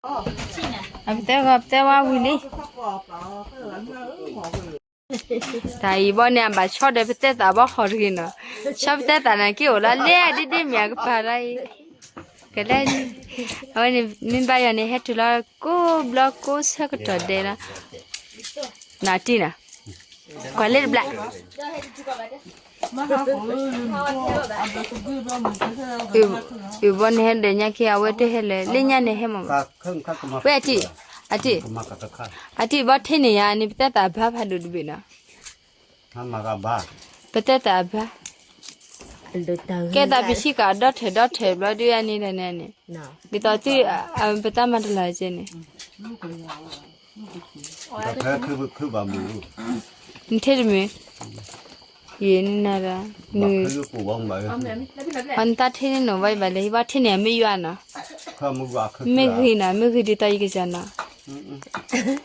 အပတဲဂီၤပတဲဝါဝံၤလံ. တၢ်အံၤဘီန့ၣ် အဘၣ်ဆီဒီးပတဲသးဘီဃီတဂ့ၤနီၤ. ဆီပတဲသးန့ၣ်က့အိၣ်လီၤလဲၣ် ဒ့ဒ့မ့ၢ်အကပၤလီၤအံၤ. ကလဲၣ်, အဝဲန့ၣ် မ့ၢ်ဘါယွၤန့ၣ် ဟဲတုၤလီၤကိးဘျီကိးဆၢကတီၢ်ဒဲးလီၤ. နၤတံၢ်နီၤ, ကွၢ်လၢတဘျီ အဘီန့ၣ်ဟဲဒီးညါက့ အဝဲတဟဲလၢၤ လၢညါန့ၣ်ဟဲမး. ဝဲအတံၢ်, အတံၢ်, အတံၢ်ဘီထံန့ၣ်ယါန့ၣ် ပတဲသးဘါဖးဒိၣ်တဘ့ၣ်နီၤ. ပတဲသးဘါ, ကဲသးပဟံးကဒီထၢၣ်ဒီထၢၣ်ဘျီဒုးအန့ၣ်တန့ၣ်န့ၣ်, ဒ်သိးသု ပတၢ်မၤတလၤကဲန့ၣ် နထဲတမ့ၢ်, ယနၤဒၣ်, နတၢ်ထဲန့ၣ်နီၤ ဘၣ်ယဘၣ်လဲၤ ဘၣ်ထဲန့ၣ် မ့ၢ်ယွၤနီၤ, မ့ၢ်ဂ့ၤနီၤ မ့ၢ်ဂ့ၤဒ်သိးယကစၢ်နီၤ,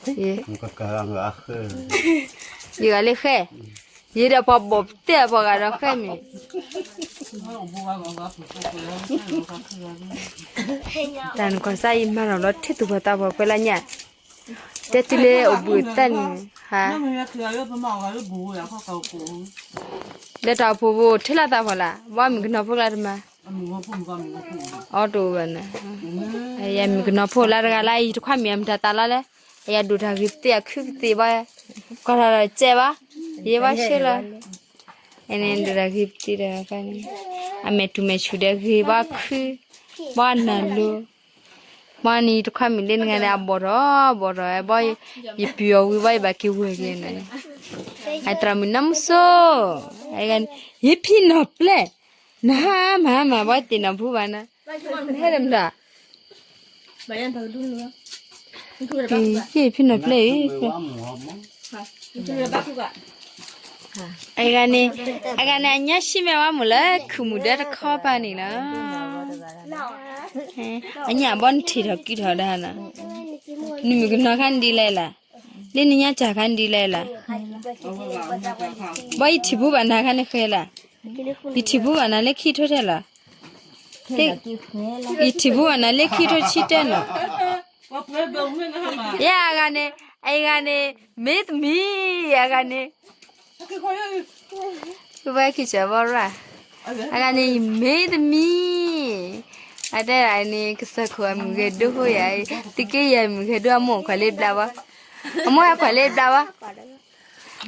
ယဂၤလၢဃဲ, ယဒီးပှၤဘီၣ်တဲပှၤဂၤဒီးဃဲမ့ၢ် တၢ်နကွၢ်စၢ်ယမၤထီၣ်ဘျီ ထံၣ်သူၣ်ဖီသးဖီ ပှဲၤလၢညါ, တဲတုၤလၢအိၣ်ဘှံးတၢ်န့ၣ်, ဟါ, လၢတၢ်အိၣ်ဖှိၣ်ဖိ ထံၣ်လၢသးဖီလာ် ဘၣ်မုၣ်ကနီၤဖိကျါတမၤ, အီတအိၣ်ဘၣ်န့ၣ်, ယမုၣ်ကနီၤဖိလၢတဂၤလၢ ယတခွါမံၤအမတၤသးလီၤလဲၣ်, ယဒိၣ်တၢ်ဂ့ၤပသ့အခုပသ့ဘၣ်, ကွၢ်ထီၣ်ဒီးကဲဘၣ်, ယဘၣ်ဆှၢလီၤ အန့ၣ်ဒိၣ်တၢ်ဂ့ၤပသ့ဒီး, အမဲာ်တူၢ်မဲာ်ဆူၣ်ဒီးဂ့ၤဘၣ်ခု, ဘၣ်နၢ်လိၤ, ဘၣ်န့ၣ်ယတခွါမံၤလၢနဂၤန့ၣ် အဘီၣ်ထီၣ်ဘီၣ်ထီၣ်, ဘၣ်ယပျံၤအီၤဝံၤဘၣ်ယဘၣ်က့ၤဝဲၢ်က့ၤန့ၣ်, အသရၣ်မုၣ်နၢမူစိ, ယဖံနီၢ်ပျဲၢ်, နဟါမၤဟါမၤဘၣ်တ့ၢ်နီၢ်ဖူဘၣ်နၤ, နဟဲဒီးမတၤ ယဖံနီၢ်ပျဲၢ်အံၤ, အဂၤန့ၣ်, အဂၤန့ၣ် အညၣ်ဆံမဲာ်ဝါမုၣ်လၢခုၣ်မုၣ်ဒၢတခီပၤန့ၣ်လီၤ, အညၣ်ဘီနထံၣ်ထီၣ်ကံထီၣ်ဒၣ်နၤ, နမုၣ်ကနီၤခါနဒ်လဲၣ်လၢ်, လၢနညါတၢ်ခါနဒ်လဲၣ်လၢ်, ဘၣ်ယထံၣ်ဖူဘၣ်နၤခါန့ၣ်ဃဲလၢ်, ယထံၣ်ဖူဘၣ်နၤလၢခံထိထဲလၢ် ယထံၣ်ဖူဘၣ်နၤလၢခံထိဆံတဲနီၤ, ယဲအဂၤန့ၣ်, အဂၤန့ၣ်, မ့ၢ်တမံၤ, အဂၤန့ၣ်, ဝဲကစၢ်ဘီရၣ်, အဂၤန့ၣ် မ့ၢ်တမံၤ, အတဲဒၣ်န့ၣ် ကစၢ်ခိၣ်အမုၢ်ဂဲၤဒိဟိယၤ, သုးက့ယဲၢ်မုၢ်ဂဲၤဒိအမိၢ်ခွါလၢဘျါဘၣ်, အမိၢ်ဟဲခွါလၢဘျါဘၣ်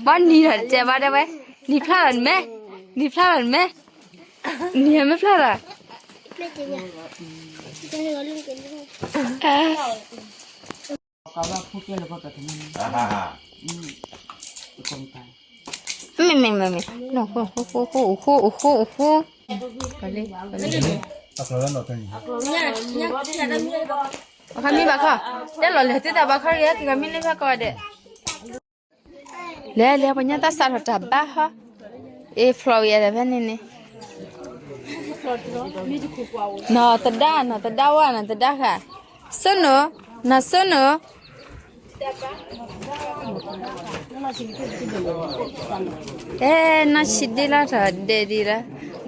ဘၣ်နံၤထီၣ်တစဲးဘၣ်တဲဝဲ, နံၤဖျါလီၤနမဲ, နံၤဖျါလီၤနမဲ, နံၤမ့ၢ်ဖျါလီၤ, မ့ၢ်မ့ၢ်မ့ၢ်မ့ၢ်, အိၣ်ဃိအိၣ်ဃိအိၣ်ဃိအိၣ်ဃိ, အခီမ့ၢ်ဘၣ်ခီ, တဲလီၤလဲၤသုတၢ်ဘၣ်ခီတဂ့ၤ က့ၤခီမ့ၢ်လၢဖဲကီၢ်ဒဲး လဲၤလဲၤ ပှၤညါတၢ်စးထီၣ်တၢ်ဘါဟီ, အ့ၣ်ဖျိးဝံၤအတၢ်ဖဲန့ၣ်န့ၣ်, နီၢ်သဒါ နီၢ်သဒါဝါ နီၢ်သဒါဃာ်, စိနိၣ်, နီၢ်စိနိၣ်, အဲ နီၢ်ဆံးဒ့လီၤထီၣ်ဒဲးဒံးလီၤ,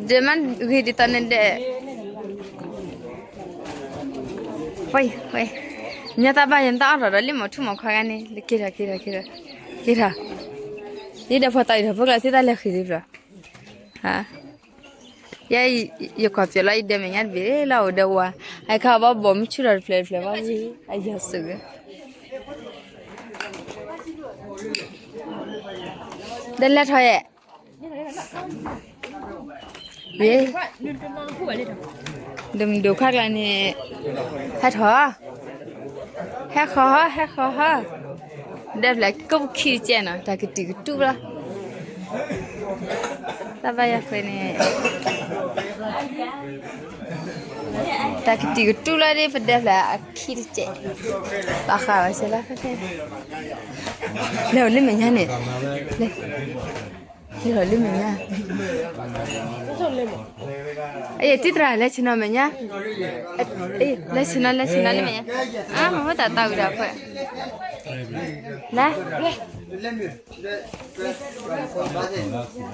ဒဲးမ့ၢ်ဂ့ၤဒ်သိးန့ၣ်ဒဲး ဝဲ ဝဲ ညါတၢ်ဘၣ်ယတၢ်အီၣ်ထီၣ်ဒီးလံမီၤထူမီၤခီဂၤန့ၣ် က့ၤထီၣ် က့ၤထီၣ် က့ၤထီၣ် က့ၤထီၣ်, ယဒီးဖီၣ်တၢ်အံၤထီၣ်ဖိကျါသ့တၢ်လဲၤဃံၤလံဘျီ, ယ ယကွၢ်ပျီလီၤ ယဒဲမဲာ်ညါတဘ့ၣ်လၢအိၣ်ဒီးဝါ, အခါဘီဘီမုၢ်ဆူၣ်ထီၣ်တဖျၢၣ်တဖျၢၣ်ဘီ, အယီၤစုးဝဲ ဒီးလဲၤထီၣ်ယဲၢ် ဒ်မုၢ်ဒိၣ်ခွါကျါန့ၣ် ဟဲထီၣ်, ဟဲဃီၤဟီ ဟဲဃီၤဟီ, ဒဲဖျၢၣ်ကိးပခံတကဲနီၤ တၢ်ကတုာ်ကတူာ်လီၤ, တၢ်ဘၣ်ယၤဃဲန့ၣ် တၢ်ကတုာ်ကတူာ်လီၤဒ် ပဒဲဖျၢၣ်အခံတကဲ, ဘၣ်ဃးဝဲစဲလၢဖဲဖဲ, လဲၤအိၣ်လၢမဲာ်ညါန့ၣ်, လဲၤ ဟ့ၣ်လီၤလၢမဲာ်ညါ, အ့ၣ် တံတြၢ် လဲၤဆ့ၣ်နီၤမဲာ်ညါ, လဲၤဆ့ၣ်နီၤ လဲၤဆ့ၣ်နီၤလၢမဲာ်ညါ, အါ မ့ၢ်ဝဲတၢ်သးဝံၣ်ဒီးဖဲ, လဲၤ တၢ်ဖဲနီၢ်နီတမံၤတဂ့ၤ,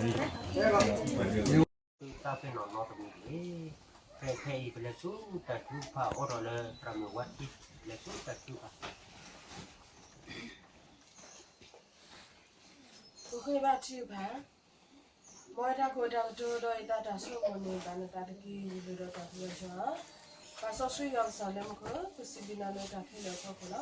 ဖဲဖဲအံၤပလဲၤဆူတၢ်ထုကဖၣ်အိးထီၣ်လၢသရၣ်မုၣ်ဝါထံ လဲၤဆူတၢ်ထုကဖၣ် ပဃ့ဘါထုကဖၣ်, မ်ဝဲတၢ်ကိၢ်တၢ်ကတိၤဒီး ယသးတၢ်ဆိကမိၣ်န့ၣ် ဘၣ်နသးတက့ၢ် ယလုၢ်ဒီးတၢ်ပလီၢ်ယွၤ, ပာ်စီဆှံယွၤကစၢ်လၢမူခိၣ်, ပစံးဘျုးနၤလၢတၢ်ခဲလၢာ်အဖီခိၣ်လီၤ.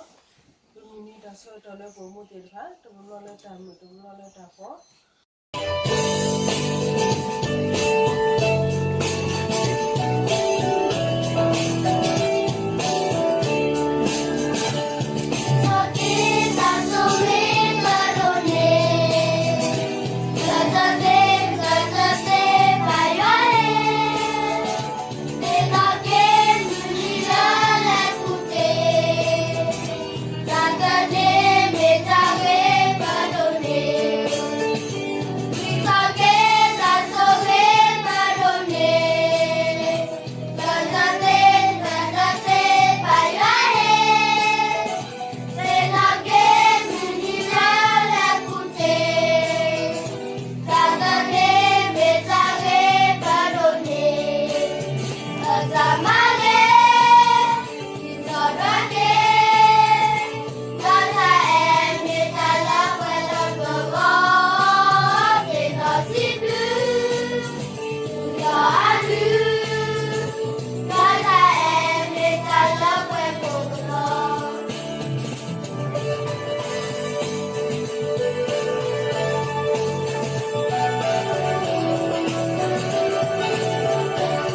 ပမုၢ်နံၤတၢ်ဆၢကတီၢ်လၢပအိၣ်မူသ့ၣ်တဖၣ် တမုၢ်လီၤလၢတၢ်မုာ် တမုၢ်လီၤလၢတၢ်ပီး ယချ့အီၤယမ့ၢ်ဆူကစၢၢ်ပူၤလီၤ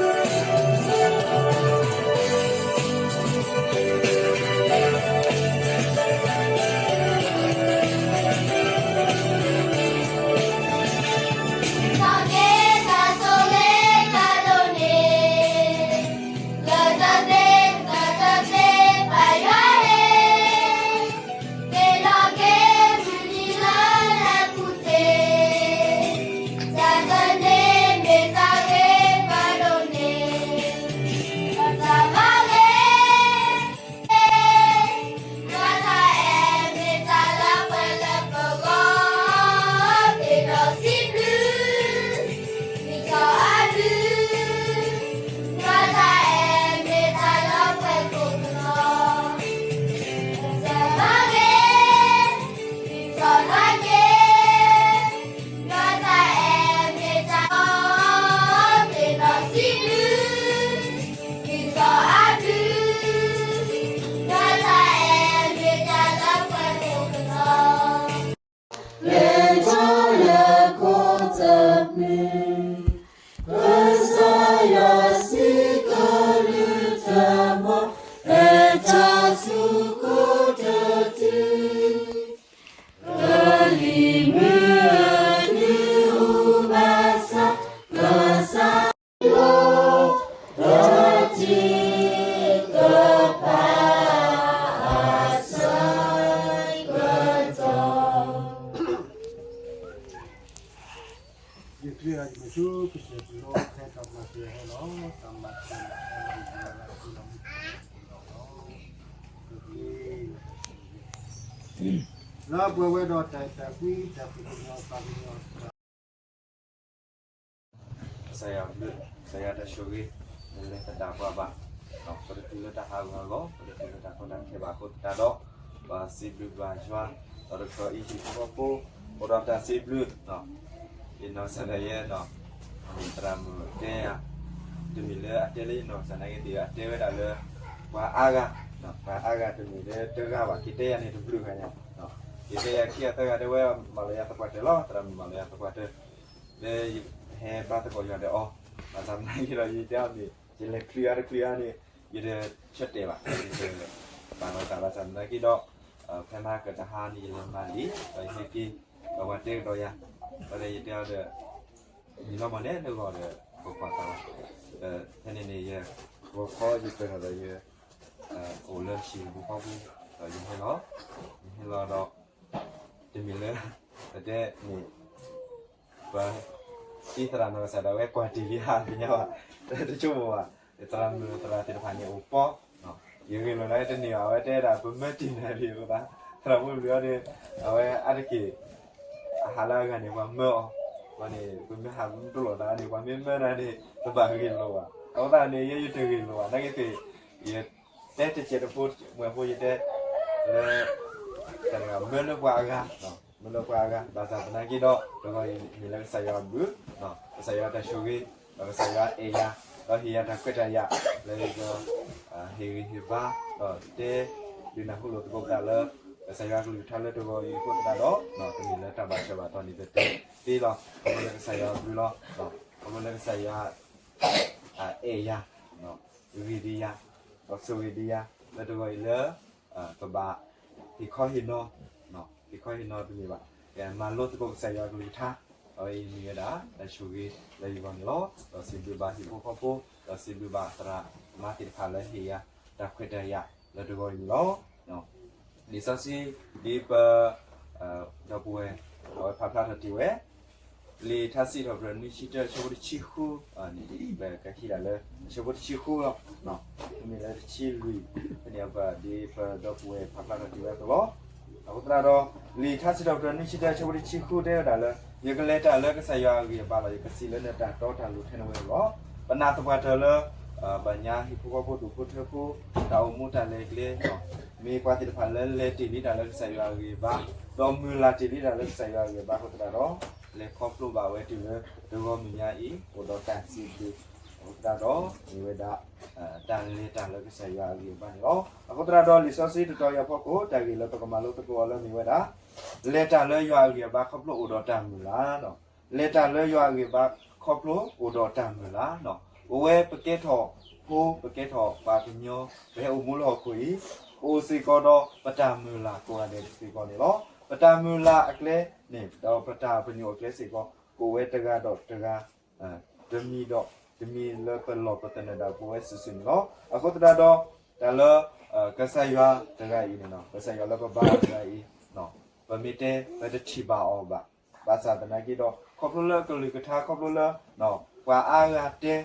ဖဲတၢ်ပှၢ်တၢၢ်ဟဲလီၤ တၢ်မၤစၢၤလီၤ ဟဲလီၤ ယမၤလၢအဃိလီၤ မုၢ်တၢ်လီၤ လၢပှဲၤဝဲဒီးတၢ်အဲၣ်တၢ်ကွံ တၢ်ဖံးကညီပှၤကညီ ကစၢ်ယွၤဘျုး ကစၢ်ယွၤတၢ်ဆိၣ်ဂ့ၤ လဲၤသဒၣ်ပှၤဘၣ် ပတတုၤလၢတၢ်ဟးဂူာ်ဟးဂီၤ ပတတုၤလၢတၢ်ကီတၢ်ခဲဘၣ်အဃိသတးဒီး ပစံးဘျုးဘၣ်ယွၤ ဒီးတခီအံၤဟံၣ်ဖိဃီဖိ အိၣ်ဒီးတၢ်စံးဘျုး ယနီၢ်ကစၢ်ဒၣ်ယဲ သရၣ်မုၣ်တဲယၤ တမ့ၢ်လၢအတဲလၢယနီၢ်ကစၢ်နာ်က့သ့ၣ် အတဲဝဲဒၣ်လၢ ပှၤအါဂၤ ပှၤအါဂၤတမ့ၢ်လၢတဂၤဘၣ် က့ၤတဲယၤန့ၣ်တဘျုးဂၤညါ က့ၤတဲယၤခံဂၤသၢဂၤတဲဝဲ မၤလီၤယၤသပှၢ်တၢၢ်လီၤ သရၣ်မုၣ်မၤလီၤယၤသပှၢ်တၢၢ် လၢယဟဲဘါသကိးယွၤဒီးအီၤ ဘၣ်ဆၣ်သနာ်က့ဒီး ယတဲအီၤန့ၣ် ယလဲၤချုးအါတချုးအါန့ၣ် ယတဆၢတဲာ်ဘၣ် ယတပာ်လီၤသးဘၣ်ဆၣ်သနာ်က့ဒီး ဖဲမဟါကတဟါန့ၣ် ယလဲၤမၤလံာ် ဒီးယဟဲက့ၤ ဒီးပှၤတဲကဒီးယၤ ဒီးယတဲအီၤဒီး ယလီၤမၢ်န့ၣ်လၢဂီၢ်ဒီး ပကွၢ်သးလီၤ ဖဲန့ၣ်န့ၣ် ယဂီၤခီယပၢၢ်ထီၣ်ဒီးယ အိၣ်လၢဟံၣ်ပူၤဃီပူၤ ဒီးယဟဲလီၤ ယဟဲလီၤဒီး တမ့ၢ်လၢ ပတဲန့ၣ် ပ သံသရၣ်နီၢ်ကစၢ်ဒၣ်ဝဲ ကွၢ်တ့ၢ်လံဟးသ့ၣ်ညါဘၣ် တဆိကမိၣ်ဘၣ် သရၣ်မုၣ်သရၣ်သ့ၣ်တဖၣ်န့ၣ်အိၣ်ပီ ယဂ့ၢ်လိာ်လၢတန့ၢ်ဘၣ် အဝဲတဲဒၣ် ပမၢတံၢ်နၤလံ သရၣ်မုၣ်ဘျုးအီၤဒီး အဝဲအါတက့ၢ် အဟးလၢအဂၤန့ၣ် ပှၤမၢအီၤ န့ၣ် ပမ့ၢ်ဟးမ့ၢ်တလိာ်သးန့ၣ် ပှၤမ့ၢ်မၢနၤန့ၣ် တဘၣ်ဂ့ၢ်လိာ်ဘၣ် အဃိသတးန့ၣ် ယဲယတဂ့ၢ်လိာ်ဘၣ် နာ်က့သ့ၣ် ယ တဲတစဲးတဖိမွဲဖိယတဲ လၢ တၢ်တဂၤ မၢလၢပှၤအဂၤ, မၢလၢပှၤအဂၤ ဘၣ်ဆၣ်သနာ်က့ဒီး တဂီၤအံၤမ့ၢ်လၢကစၢ်ယွၤအဘျုး, ကစၢ်ယွၤတၢ်ဆိၣ်ဂ့ၤ, ဒီးကစၢ်ယွၤအဲၣ်ယၤ, ဒီးဟ့ၣ်ယၤတၢ်ခွဲးတၢ်ယာ် လၢယက ဟ့ၣ်ဂံၢ်ဟ့ၣ်ဘါ ဒီးတဲ ဒုးနၢ်ဟူလိာ်သကိးပသးလၢ ကစၢ်ယွၤကလုၢ်ကထါလၢတဂီၤအံၤအဃိသတးဒီး တမ့ၢ်လၢတၢ်ဘၣ်ဆၢဘၣ်တီၢ်န့ၣ်တတဲသ့လီၤ. ခီဖျိလၢကစၢ်ယွၤအဘျုးလီၤ. ခီဖျိလၢကစၢ်ယွၤ အဲၣ်ယၤ, ဂ့ၤဒံးယၤ, ဒီးဆိၣ်ဂ့ၤဒံးယၤ လၢတဂီၤအံၤလၢ ကဘၣ် ဟ့ၣ်ခီဟ့ၣ်နီၤ, ဟ့ၣ်ခီဟ့ၣ်နီၤတမ့ၢ်ဘၣ်, မၤလိသကိးကစၢ်ယွၤကလုၢ်ကထါ, အဝဲအံၤမ့ၢ်ဝဲဒၣ် တၢ်ဆိၣ်ဂ့ၤလၢယဂီၢ်န့ၣ်လီၤ. ဒီးစံးဘျုးဘၣ်ဟံၣ်ဖိဃီဖိ, ဒီးစံးဘျုးဘၣ်သရၣ်သမါသ့ၣ်တဖၣ်လၢဟ့ၣ်ယၤ တၢ်ခွဲးတၢ်ယာ်လၢတဂီၤအံၤန့ၣ်လီၤ. လံာ်စီဆှံ ဒ်ပ ဒီပုၢ်ဝဲၢ် အဝဲဖးဖျါထီၣ်တ့ၢ်ဝဲ လံာ်ထါစံးထီၣ်ပတြၢၤနွံဆံတၢ အဆၢဖိတဆံဃု န့ၣ် ပကဟံးဒၣ်လၢ အဆၢဖိတဆံဃုလီၤ. မ့မ့ၢ်လၢတဆံလွံၢ် ဖဲန့ၣ်ပဒ်ပဒီပုၢ်ဝဲၢ်ဖးဖျါထီၣ်တ့ၢ်ဝဲအသိးလီၤ. အဃိသတးဒီး လံာ်ထါစံးထီၣ်ပတြၢၤနွံဆံတၢ အဆၢဖိတဆံဃုတဲဝဲဒၣ်လၢ ယကလဲၤတၢ်လၢကစၢ်ယွၤအဂံၢ်အဘါလီၤ. ယကစံးလၢနတၢ်တီတၢ်လိၤထဲန့ၣ်ဝဲလီၤ. ပနာ်သပှၢ်တၢၢ်လၢ ဘၣ်ညါဟံၣ်ဖိဃီဖိဒူၣ်ဖိထၢဖိ တၢ်အိၣ်မူတၢ်လဲၤကျဲ မ့ၢ်ပှၤသ့ၣ်တဖၣ်လၢလဲၤတ့ၢ်လံတၢ်လၢကစၢ်ယွၤအဂံၢ်အဘါ, ဒီးမုၢ်လၢ်တ့ၢ်လံတၢ်လၢကစၢ်ယွၤအဂံၢ်အဘါအဃိသတးဒီး လဲၤခီဖျိဘၣ်ဝဲတုၤလၢတဂီၤမုၢ်ညါအံၤ အိၣ်ဒီးတၢ်စံးဘျုးအဃိသတးဒီး မ့ၢ်ဝဲဒၣ် တၢ်လဲၤတၢ်လၢကစၢ်ယွၤအဂံၢ်အဘါန့ၣ်လီၤ. အဃိသတးဒီး လံာ်စီဆှံတတီၤအံၤအဖီခိၣ် တၢ်ဂ့ၢ်လၢပကမၤလိသကိးအီၤလၢမ့ၢ်ဝဲဒၣ် လဲၤတၢ်လၢယွၤအဂံၢ်အဘါခီဖျိအိၣ်ဒီးတၢ်မုၢ်လၢ် လဲၤတၢ်လၢယွၤအဂံၢ်အဘါခီဖျိအိၣ်ဒီးတၢ်မုၢ်လၢ်, ပဝဲပကဲထီၣ်ဖိ ပကဲထီၣ်ပှၤကညီ ပဟဲအိၣ်မူလၢဟီၣ်ခိၣ်အံၤ ပအိၣ်စ့ၢ်ကီးဒီးပတၢ်မုၢ်လၢ်ကိးဂၤဒဲးစ့ၢ်ကီးန့ၣ်လီၤ. ပတၢ်မုၢ်လၢ်အကျဲန့ၣ် ဒီးပတၢ်ပညိၣ်အကျဲစ့ၢ်ကီး ကအိၣ်ဝဲတဂၤဒီးတဂၤ တမံၤဒီးတမံၤလၢပလီၢ်ပသနၢၣ်ဒၣ်ပဝဲစုာ်စုာ်န့ၣ်လီၤ. အဃိသတးဒီး တၢ်လၢ ကစၢ်ယွၤတဂၤအံၤန့ၣ် ကစၢ်ယွၤလၢပဘါအီၤတဂၤအံၤ ပမ့ၢ်တဲ ပတထံၣ်ဘၣ်အီၤဘၣ်. ဘၣ်ဆၣ်သနာ်က့ဒီး ခီဖျိလၢကလုၢ်ကထါ ခီဖျိလၢ ပှၤအါဂၤတဲ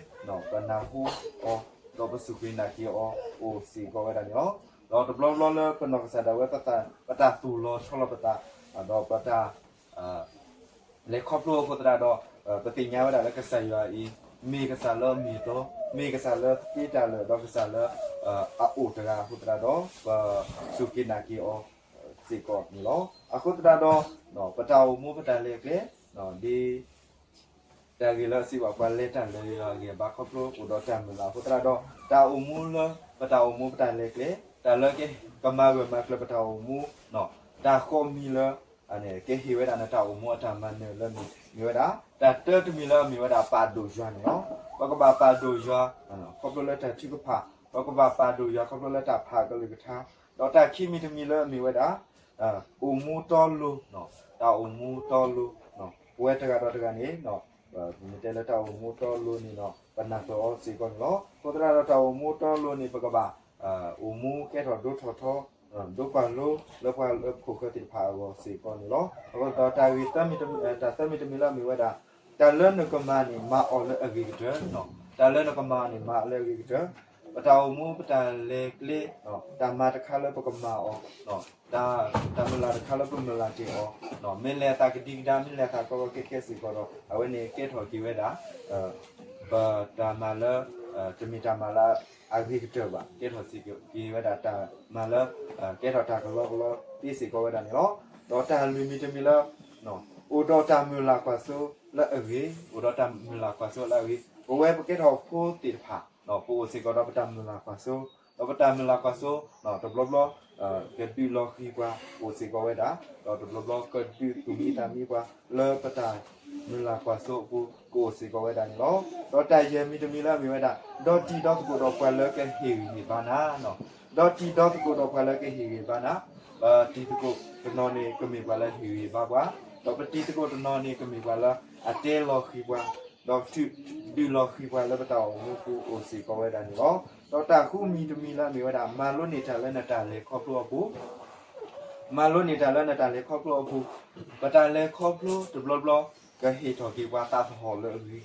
ပနၢ်ဟူအီၤ ဒီးပစူၢ်က့ၤနာ်က့ၤအီၤ အိၣ်စ့ၢ်ကီးဝဲဒၣ်န့ၣ်လီၤ. ဒီးတဘျီဘျီလၢပနီၢ်ကစၢ်ဒၣ်ဝဲ ပတၢ်သူၣ်လီၤဆီလီၤပသး ဒီးပတၢ် လဲၤခီဖျိအဃိသတးဒီး ပသ့ၣ်ညါဝဲဒၣ်လၢကစၢ်ယွၤအံၤ မ့ၢ်ကစၢ်လၢအမ့ၢ်အတီ, မ့ၢ်ကစၢ်လၢသ့တၢ်လၢာ် ဒီးကစၢ်လၢ အအိၣ်တဂၤအဃိသတးဒီး ပစူၢ်က့ၤနာ်က့ၤအီၤစ့ၢ်ကီးန့ၣ်လီၤ. အဃိသတးဒီး ပတၢ်အိၣ်မူပတၢ်လဲၤကျဲ ဒ် တၢ်ဂ့ၢ်လၢအစံးဘၣ်ပှၤလဲၤတၢ်လၢယွၤအဂံၢ်အဘါခီဖျိအိၣ်ဒီးတၢ်မုၢ်လၢ်အဃိသတးဒီး တၢ်အိၣ်မူလၢ ပတၢ်အိၣ်မူပတၢ်လဲၤကျဲ တၢ်လၢကမၤဂၢၢ်မၤကျၢၤပတၢ်အိၣ်မူ တၢ်ဃီမံၤလၢ ကဟ့ၣ်ဝဲဒၣ်နတၢ်အိၣ်မူအတၢ်မၤနၢၤလၢမ့ၢ်ဝဲဒၣ် တၢ်တၢတမံၤလၢအမ့ၢ်ဝဲဒၣ်ပာ်ဒိၣ်ယွၤန့ၣ်လီၤ. ပကဘၣ်ပာ်ဒိၣ်ယွၤ ခီဖျိလၢတၢ်ထုကဖၣ်, ပကဘၣ်ပာ်ဒိၣ်ယွၤခီဖျိလၢတၢ်ဖးကလုၢ်ကထါ, ဒီးတၢ်ခံမံၤတမံၤလၢအမ့ၢ်ဝဲဒၣ် အိၣ်မူတီလိၤ, တၢ်အိၣ်မူတီလိၤ, ပဝဲတဂၤဒီးတဂၤန့ၣ် ပမ့ၢ်တဲလၢတၢ်အိၣ်မူတီလိၤန့ၣ်ဒီး ပနၢ်ပၢၢ်အီၤစ့ၢ်ကီးန့ၣ်လီၤ. အဃိသတးဒီးတၢ်အိၣ်မူတီလိၤန့ၣ် ပကဘၣ် အိၣ်မူကဲထီၣ်ဒိထီၣ်ထီ ဒိကွၢ်လိလၢပှၤလၢခိၣ်ဃၢၤသ့ၣ်တဖၣ်အဂီၢ်စ့ၢ်ကီးန့ၣ်လီၤ. အဃိဒီးတၢ်ဂ့ၢ်သၢမံၤတမံၤ တၢ်သၢမံၤတမံၤလၢအမ့ၢ်ဝဲဒၣ် တၢ်လၢနကမၤန့ၣ် မၤအီၤလၢအဂ့ၤကတၢၢ်, တၢ်လၢနကမၤန့ၣ် မၤအီၤလၢအဂ့ၤကတၢၢ်, ပတၢ်အိၣ်မူပတၢ်လဲၤကျဲ တၢ်မၤတခါလၢပကမၤအီၤ တၢ်မုၢ်လၢ်တခါလၢပမုၢ်လၢ်တ့ၢ်အီၤ, မ့ၢ်လဲၤအသးကဒံကဒါ မ့ၢ်လဲၤအသးကီကီခဲခဲစ့ၢ်ကီးဒီး အဝဲန့ၣ်ကဲထီၣ်က့ၤဝဲဒၣ် ပတၢ်မၤလၢ တမ့ၢ်တၢ်မၤလၢအဂ့ၤကတၢၢ်ဘၣ်, ကဲထီၣ်စ့ၢ်ကီးက့ၤဝဲဒၣ်တၢ်မၤလၢ ကဲထီၣ်တၢ်ကလီကလီသ့စ့ၢ်ကီးဝဲဒၣ်န့ၣ်လီၤ. ဒီးတၢ်လွံၢ်မံၤတမံၤလၢ အိၣ်ဒီးတၢ်မုၢ်လၢ်ကွၢ်စိလၢအဂ့ၤ, အိၣ်ဒီးတၢ်မုၢ်လၢ်ကွၢ်စိလၢအဂ့ၤ, ပဝဲပကဲထီၣ်ဖိသ့ၣ်တဖၣ် ပအိၣ်စ့ၢ်ကီးဒီးပတၢ်မုၢ်လၢ်ကွၢ်စိ, ဒီးပတၢ်မုၢ်လၢ်ကွၢ်စိ တဘျီဘျီ ကဒုးလီၤဃံၤပှၤ ကအိၣ်စ့ၢ်ကီးဝဲဒၣ်, ဒီးတဘျီဘျီကဒုးသူၣ်မံသးမံပှၤ လၢပတၢ်မုၢ်လၢ်ကွၢ်စိအပူၤ ကအိၣ်စ့ၢ်ကီးဝဲဒၣ်န့ၣ်လီၤ. ဒီးတၢ်ယဲၢ်မံၤတမံၤလၢအမ့ၢ်ဝဲဒၣ် ဒီးတံၤဒီသကိးဒီးပှၤလၢကဟ့ၣ်ဂံၢ်ဟ့ၣ်ဘါနၤ, ဒီးတံၤဒီသကိးဒီးပှၤလၢကဟ့ၣ်ဂံၢ်ဘါနၤ, ပတံၤသကိးတနီၤန့ၣ် ကမ့ၢ်ပှၤလၢဟ့ၣ်ဂံၢ်ဟ့ၣ်ဘါပှၤ, ဒီးပတံၤသကိးတနီၤန့ၣ် ကမ့ၢ်ပှၤလၢအတဲလီၤဃံၤပှၤ ဒီးထုးဒုးလီၤဃံၤပှၤလၢပတၢ်အိၣ်မူပူၤအိၣ်စ့ၢ်ကီးဝဲဒၣ်န့ၣ်လီၤ. ဒီးတၢ်ဃုမံၤတမံၤလၢအမ့ၢ်ဝဲဒၣ် မၤလိန့ၢ်တၢ်လၢနတၢ်လဲၤခီဖျိအပူၤ, မၤလိန့ၢ်တၢ်လၢနတၢ်လဲၤခီဖျိအပူၤ, ပတၢ်လဲၤခီဖျိတဘျီဘျီ ကဟ့ၣ်ထီၣ်က့ၤပှၤသးသဟီၣ်လၢအဂ့ၤ, ဒီး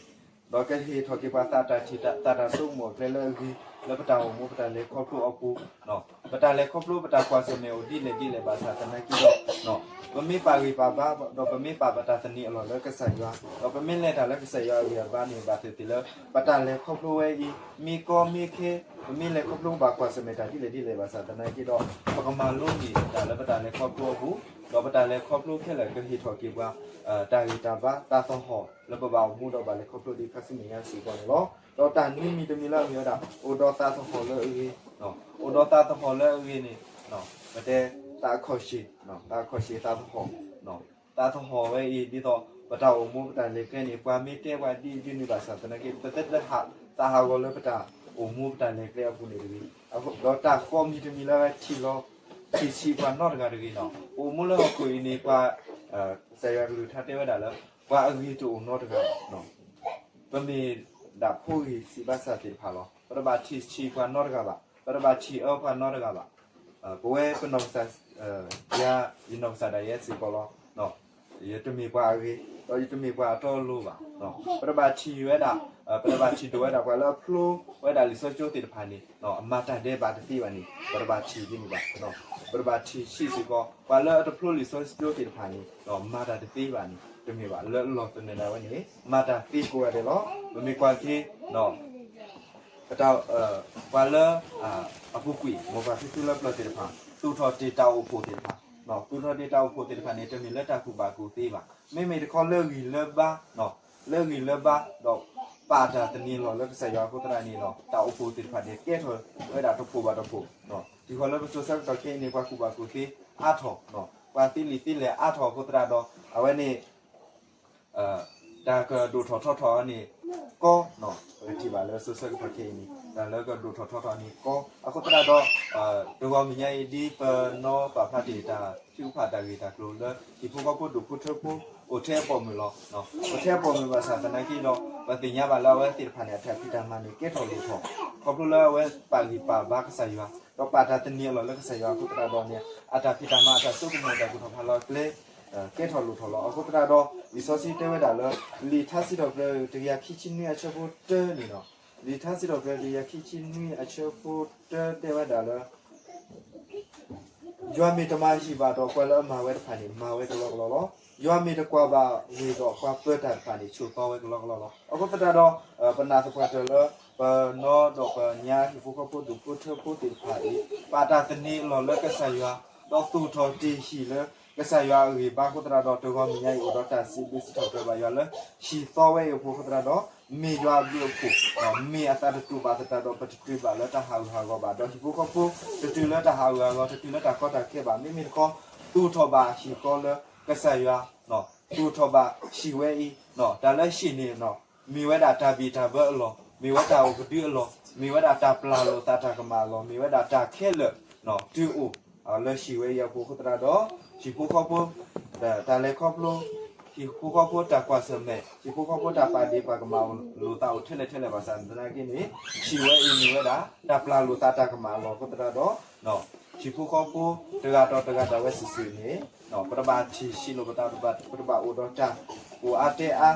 ကဟ့ၣ်ထီၣ်က့ၤပှၤသးတၢ်ထံၣ်သးတၢ်ဆိကမိၣ်အကျဲလၢအဂ့ၤ လၢပတၢ်အိၣ်မူပတၢ်လဲၤခီဖျိအပူၤ, ပတၢ်လဲၤခီဖျိ ပတၢ်ကွၢ်ဆၢၣ်မဲာ်အိၣ်ဒ်လဲၣ်ဒ်လဲၣ်ဘၣ်ဆၣ်သနာ်က့ဒီး ပမ့ၢ်ပာ်ဂံၢ်ပာ်ဘါ ဒီးပမ့ၢ်ပာ်ပတၢ်သန့ၤအလီၢ်လၢကစၢ်ယွၤ ဒီးပမ့ၢ်လဲၤတၢ်လၢကစၢ်ယွၤအဂံၢ်အဘါန့ၣ် ဘၣ်သ့ၣ်သ့ၣ်လၢ ပတၢ်လဲၤခီဖျိဝဲအံၤ မ့ၢ်ကီမ့ၢ်ခဲ ပမ့ၢ်လဲၤခီဖျိဘၣ်ကွၢ်ဆၢၣ်မဲာ်တၢ်ဒ်လဲၣ်ဒ်လဲၣ်ဘၣ်ဆၣ်သနာ်က့ဒီး ပကမၤလိန့ၢ်တၢ်လၢပတၢ်လဲၤခီဖျိအပူၤ ဒီးပတၢ်လဲၤခီဖျိခဲလၢာ်ကဟ့ၣ်ထီၣ်က့ၤပှၤ တၢ်ဂံၢ်တၢ်ဘါ တၢ်သဟီၣ်လၢပဘၣ်အိၣ်မူဒီးဘၣ်လဲၤခီဖျိဒ်ခါဆူမဲာ်ညါစ့ၢ်ကီးန့ၣ်လီၤ. ဒီးတၢ်နွံမံၤတမံၤလၢအမ့ၢ်ဝဲဒၣ် အိၣ်ဒီးသးသဟီၣ်လၢအဂ့ၤ, အိၣ်ဒီးသးသဟီၣ်လၢအဂ့ၤန့ၣ် ပတဲ သးအခီၣ်ဆ့ၣ်, သးအခီၣ်ဆ့ၣ်သးသဟီၣ်, သးသဟီၣ်ဝဲအံၤ ဒ်သိးပတၢ်အိၣ်မူပတၢ်လဲၤကျဲန့ၣ် ပှၤမ့ၢ်တဲပှၤဒ်အံၤဒ်နုၤဘၣ်ဆၣ်သနာ်က့ ပတသ့ၣ်ညါ သးဟးဂီၤလၢပတၢ်အိၣ်မူပတၢ်လဲၤကျဲအပူၤန့ၣ်တဂ့ၤ. ဒီးတၢ်ဃိးမံၤတမံၤလၢအဝဲထံၣ်လီၤ ထံၣ်ဆံးပှၤနီတဂၤတဂ့ၤန့ၣ် ပအိၣ်မူလၢဟီၣ်ခိၣ်အံၤန့ၣ် ပှၤ ကစၢ်ယွၤကလုၢ်ကထါတဲဝဲဒၣ်လၢ ပှၤအဂ့ၤတအိၣ်နီတဂၤဘၣ်. ပမ့ၢ်ဒၣ်ဖိဂ့ၤစံးဘၣ်စၢ်သ့ၣ်တဖၣ်လီၤ. ပတဘၣ်ထံၣ်ဆံးပှၤနီတဂၤဘၣ်. ပတဘၣ်ထံၣ်အၢပှၤနီတဂၤဘၣ်. ပဝဲပနီၢ်ကစၢ် ယၤ ယနီၢ်ကစၢ်ဒၣ်ယဲစ့ၢ်ကီးလီၤ. ယတမ့ၢ်ပှၤအဂ့ၤ ဒီးယတမ့ၢ်ပှၤအတီအလိၤဘၣ်. ပတဘၣ်ထံၣ်ဝဲဒၣ် ပတဘၣ်ထံၣ်ဒိၣ်ဝဲဒၣ်ပှၤလၢအဖျိဝဲဒၣ်လံာ်စီဆှံကၠိသ့ၣ်တဖၣ်န့ၣ် အမၤတၢ်ဒဲးဘးတသ့ဘၣ်န့ၣ် ပတဘၣ်ထံၣ်ဒ်န့ၣ်ဘၣ်. ပတဘၣ်ထံၣ်ဆံးစ့ၢ်ကီး ပှၤလၢအတဖျိလံာ်စီဆှံကၠိသ့ၣ်တဖၣ်န့ၣ် မၤတၢ်တသ့ဘၣ်န့ၣ် တမ့ၢ်ဘၣ်. လၢအလီၢ်သနၢၣ်ဒၣ်ဝဲန့ၣ် မၤတၢ်သ့ကိးဂၤဒဲးလီၤ. ပမ့ၢ်ကွၢ်က့ၤ ပတၢ် ပှၤလၢ အပူၤကွံာ် မိၢ်ပၢ်ဖံဖုလၢပျၢၤသ့ၣ်တဖၣ် သူၣ်ထီၣ်တ့ၢ်တၢ်အိၣ်ဖှိၣ်သ့ၣ်တဖၣ်, သူၣ်ထီၣ်တ့ၢ်တၢ်အိၣ်ဖှိၣ်သ့ၣ်တဖၣ်န့ၣ် တမ့ၢ်လၢတၢ်ကူၣ်ဘၣ်ကူၣ်သ့ဘၣ်. မ့မ့ၢ်တခီလၢဂံၢ်လၢဘါ, လၢဂံၢ်လၢဘါ ဒီးပာ်တၢ်သန့ၤလီၤလၢကစၢ်ယွၤအဃိသတးန့ၣ်ဒီး တၢ်အိၣ်ဖှိၣ်သ့ၣ်တဖၣ်န့ၣ် ကဲထီၣ်ဝဲဒၣ်တဖှိၣ်ဘၣ်တဖှိၣ်, တုၤဃီၤလၢပစိၤဆၢကတီၢ်ခဲအံၤန့ၣ် ပှၤကူၣ်ဘၣ်ကူၣ်သ့အါထီၣ်, ပှၤသ့လံာ်သ့လဲၢ်အါထီၣ်အဃိသတးဒီး အဝဲန့ၣ် တၢ်ကဒိၣ်ထီၣ်ထီထီၣ်န့ၣ် ကီ, ပကထံၣ်ဘၣ်လၢစိၤဆၢကတီၢ်ခဲအံၤန့ၣ် တၢ်လၢကဒိၣ်ထီၣ်ထီထီၣ်န့ၣ်ကီ, အဃိသတးဒီး တဂီၤမုၢ်ညါအံၤ ဒ်ပနီၢ်ပာ်ဖျါတ့ၢ်တၢ်ထုကဖၣ်တၢ်ဂ့ၢ်တၢ်ကျိၤလၢ ဟံၣ်ဖိဃီဖိဒူၣ်ဖိထၢဖိ အိၣ်ထဲအပိာ်မုၣ်လီၤ. အိၣ်ထဲအပိာ်မုၣ်ဘၣ်ဆၣ်သနာ်က့ဒီး ပသ့ၣ်ညါဘၣ်လၢအဝဲသ့ၣ်တဖၣ်န့ၣ် အတၢ်ဖံးတၢ်မၤန့ၣ် ကဲထီၣ်လိၣ်ထီၣ် ခီဖျိလၢအဝဲပာ်ဂံၢ်ပာ်ဘါကစၢ်ယွၤ ဒီးပာ်တၢ်သန့ၤအလီၢ်လၢကစၢ်ယွၤအဃိသတးဒီးန့ၣ် အတၢ်ဖံးတၢ်မၤ အတၢ်စိကမီၤတၢ်ကူၣ်ထီၣ်ဖးလီၤအကျဲ ကဲထီၣ်လိၣ်ထီၣ်လီၤ. အဃိသတးဒီး လံာ်စီဆှံတဲဝဲဒၣ်လၢ လံာ်ထါစံးထီၣ်ပတြၢၤ တကယၤခံဆံနွံအဆၢဖိတၢန့ၣ်လီၤ. လံာ်ထါစံးထီၣ်ပတြၢၤ တကယၤခံဆံနွံအဆၢဖိတၢတဲဝဲဒၣ်လၢ ယွၤမ့ၢ်တမၤဟံၣ်ဘၣ်ဒီး ပှၤလၢအမၤဝဲတဖၣ်န့ၣ် မၤဝဲကလီကလီလီၤ. ယွၤမ့ၢ်တကွၢ်ဘၣ်ဝ့ၢ်ဒီး ပှၤပၢတၢ်တဖၣ်န့ၣ် ဆိးသီဝဲကလီကလီလီၤ. အဃိသတးဒီး ပနာ်သပှၢ်တၢၢ်လၢ ပနီၢ်ဒီးပညါဟံၣ်ဖိဃီဖိဒူၣ်ဖိထၢဖိသ့ၣ်တဖၣ်အံၤ ပာ်တၢ်သန့ၤအလီၢ်လၢကစၢ်ယွၤ ဒီးသူၣ်ထီၣ်တ့ၢ်ဟံၣ်လၢ ကစၢ်ယွၤအဂံၢ်ဘါအဃိသတးဒီး တဂီၤမုၢ်ညါအံၤ အိၣ်ဒီးတၢ်စံးဘျုးစံးထီၣ်ပတြၢၤဘၣ်ယွၤလၢ ဟံၣ်သီဝဲအံၤအဃိသတးဒီး မ့ၢ်ယွၤအဘျုးအဖှိၣ် မ့ၢ်အသးတတူာ်ဘၣ်သတးဒီး ပတတုၤဘၣ်လၢတၢ်ဟးဂူာ်ဟးဂီၤဘၣ် ဒီးဟံၣ်ဖိဃီဖိ တတုၤလၢတၢ်ဟးဂူာ်ဟးဂီၤ တတုၤလၢတၢ်ကီတၢ်ခဲဘၣ်. မ့မ့ၢ်တခီ သူၣ်ထီၣ်ဘၣ်ဟံၣ်ဃီလၢကစၢ်ယွၤ သူၣ်ထီၣ်ဘၣ်ဟံၣ်ဝဲအံၤ တၢ်လၢဟံၣ်န့ၣ် မ့ၢ်ဝဲဒၣ်တၢ်ဘံၣ်တၢ်ဘၢအလီၢ်, မ့ၢ်ဝဲတၢ်အိၣ်ကဒုအလီၢ်, မ့ၢ်ဝဲဒၣ်တၢ်ပျၢ်လိာ်သးတၢ်ကမၣ်အလီၢ်, မ့ၢ်ဝဲဒၣ်တၢ်ခဲလၢာ် တုၤအိၣ်လၢဟံၣ်ဝဲအံၤအဃိသတးဒီး ဟံၣ်ဖိဃီဖိ တၢ်လဲၤခီဖျိ ဟံၣ်ဖိဃီဖိတၢ်ကွၢ်ဆၢၣ်မဲာ်, ဟံၣ်ဖိဃီဖိတၢ်ပာ်ဒ့ၣ်ပာ်ကမၣ်လိာ်သးအိၣ်ထဲလဲၣ်ထဲလဲၣ်ဘၣ်ဆၣ်သနာ်က့န့ၣ် ဟံၣ်ဝဲအံၤမ့ၢ်ဝဲဒၣ် တၢ်ပျၢ်လိာ်သးတၢ်ကမၣ်အလီၢ်အဃိသတးဒီး ဟံၣ်ဖိဃီဖိ တဂၤဒီးတဂၤဒၣ်ဝဲစုာ်စုာ်န့ၣ် ပတဘၣ်ထံၣ်ဆံးလိာ်ပသး ပတဘၣ်အိၣ်ဒီးတၢ်ပိာ်အါတဲအါ,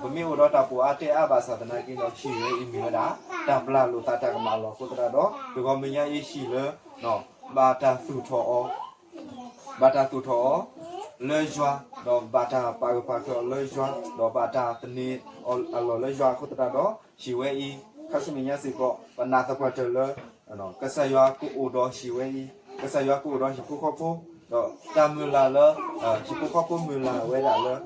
ပမ့ၢ်အိၣ်ဒီးတၢ်ပိာ်အါတဲအါဘၣ်ဆၣ်သနာ်က့ဒီး ဟံၣ်ဝဲအံၤမ့ၢ်ဝဲဒၣ် တၢ်ပျၢ်လိာ်သးတၢ်ကမၣ်အလီၢ်အဃိသတးဒီး တဂီၤမုၢ်ညါအံၤဟံၣ်လၢ ဘၣ်တၢ်သူၣ်ထီၣ်အီၤ ဘၣ်တၢ်သူၣ်ထီၣ်အီၤ လၢယွၤ, ဒီးဘၣ်တၢ်ပာ်ဂၢၢ်ပာ်ကျၢၤအီၤလၢယွၤ, ဒီးဘၣ်တၢ်သန့ၤအီၤအလီၢ်လၢယွၤအဃိသတးဒီး ဟံၣ်ဝဲအံၤ ခါဆူမဲာ်ညါစ့ၢ်ကီး ပနာ်သပှၢ်တၢၢ်လၢ ကစၢ်ယွၤကအိၣ်ဒီးဟံၣ်ဝဲအံၤ, ကစၢ်ယွၤကအိၣ်ဒီးဟံၣ်ဖိဃီဖိ, ဒီးတၢ်မုၢ်လၢ်လၢ ဟံၣ်ဖိဃီဖိမုၢ်လၢ်ဝဲဒၣ်လၢ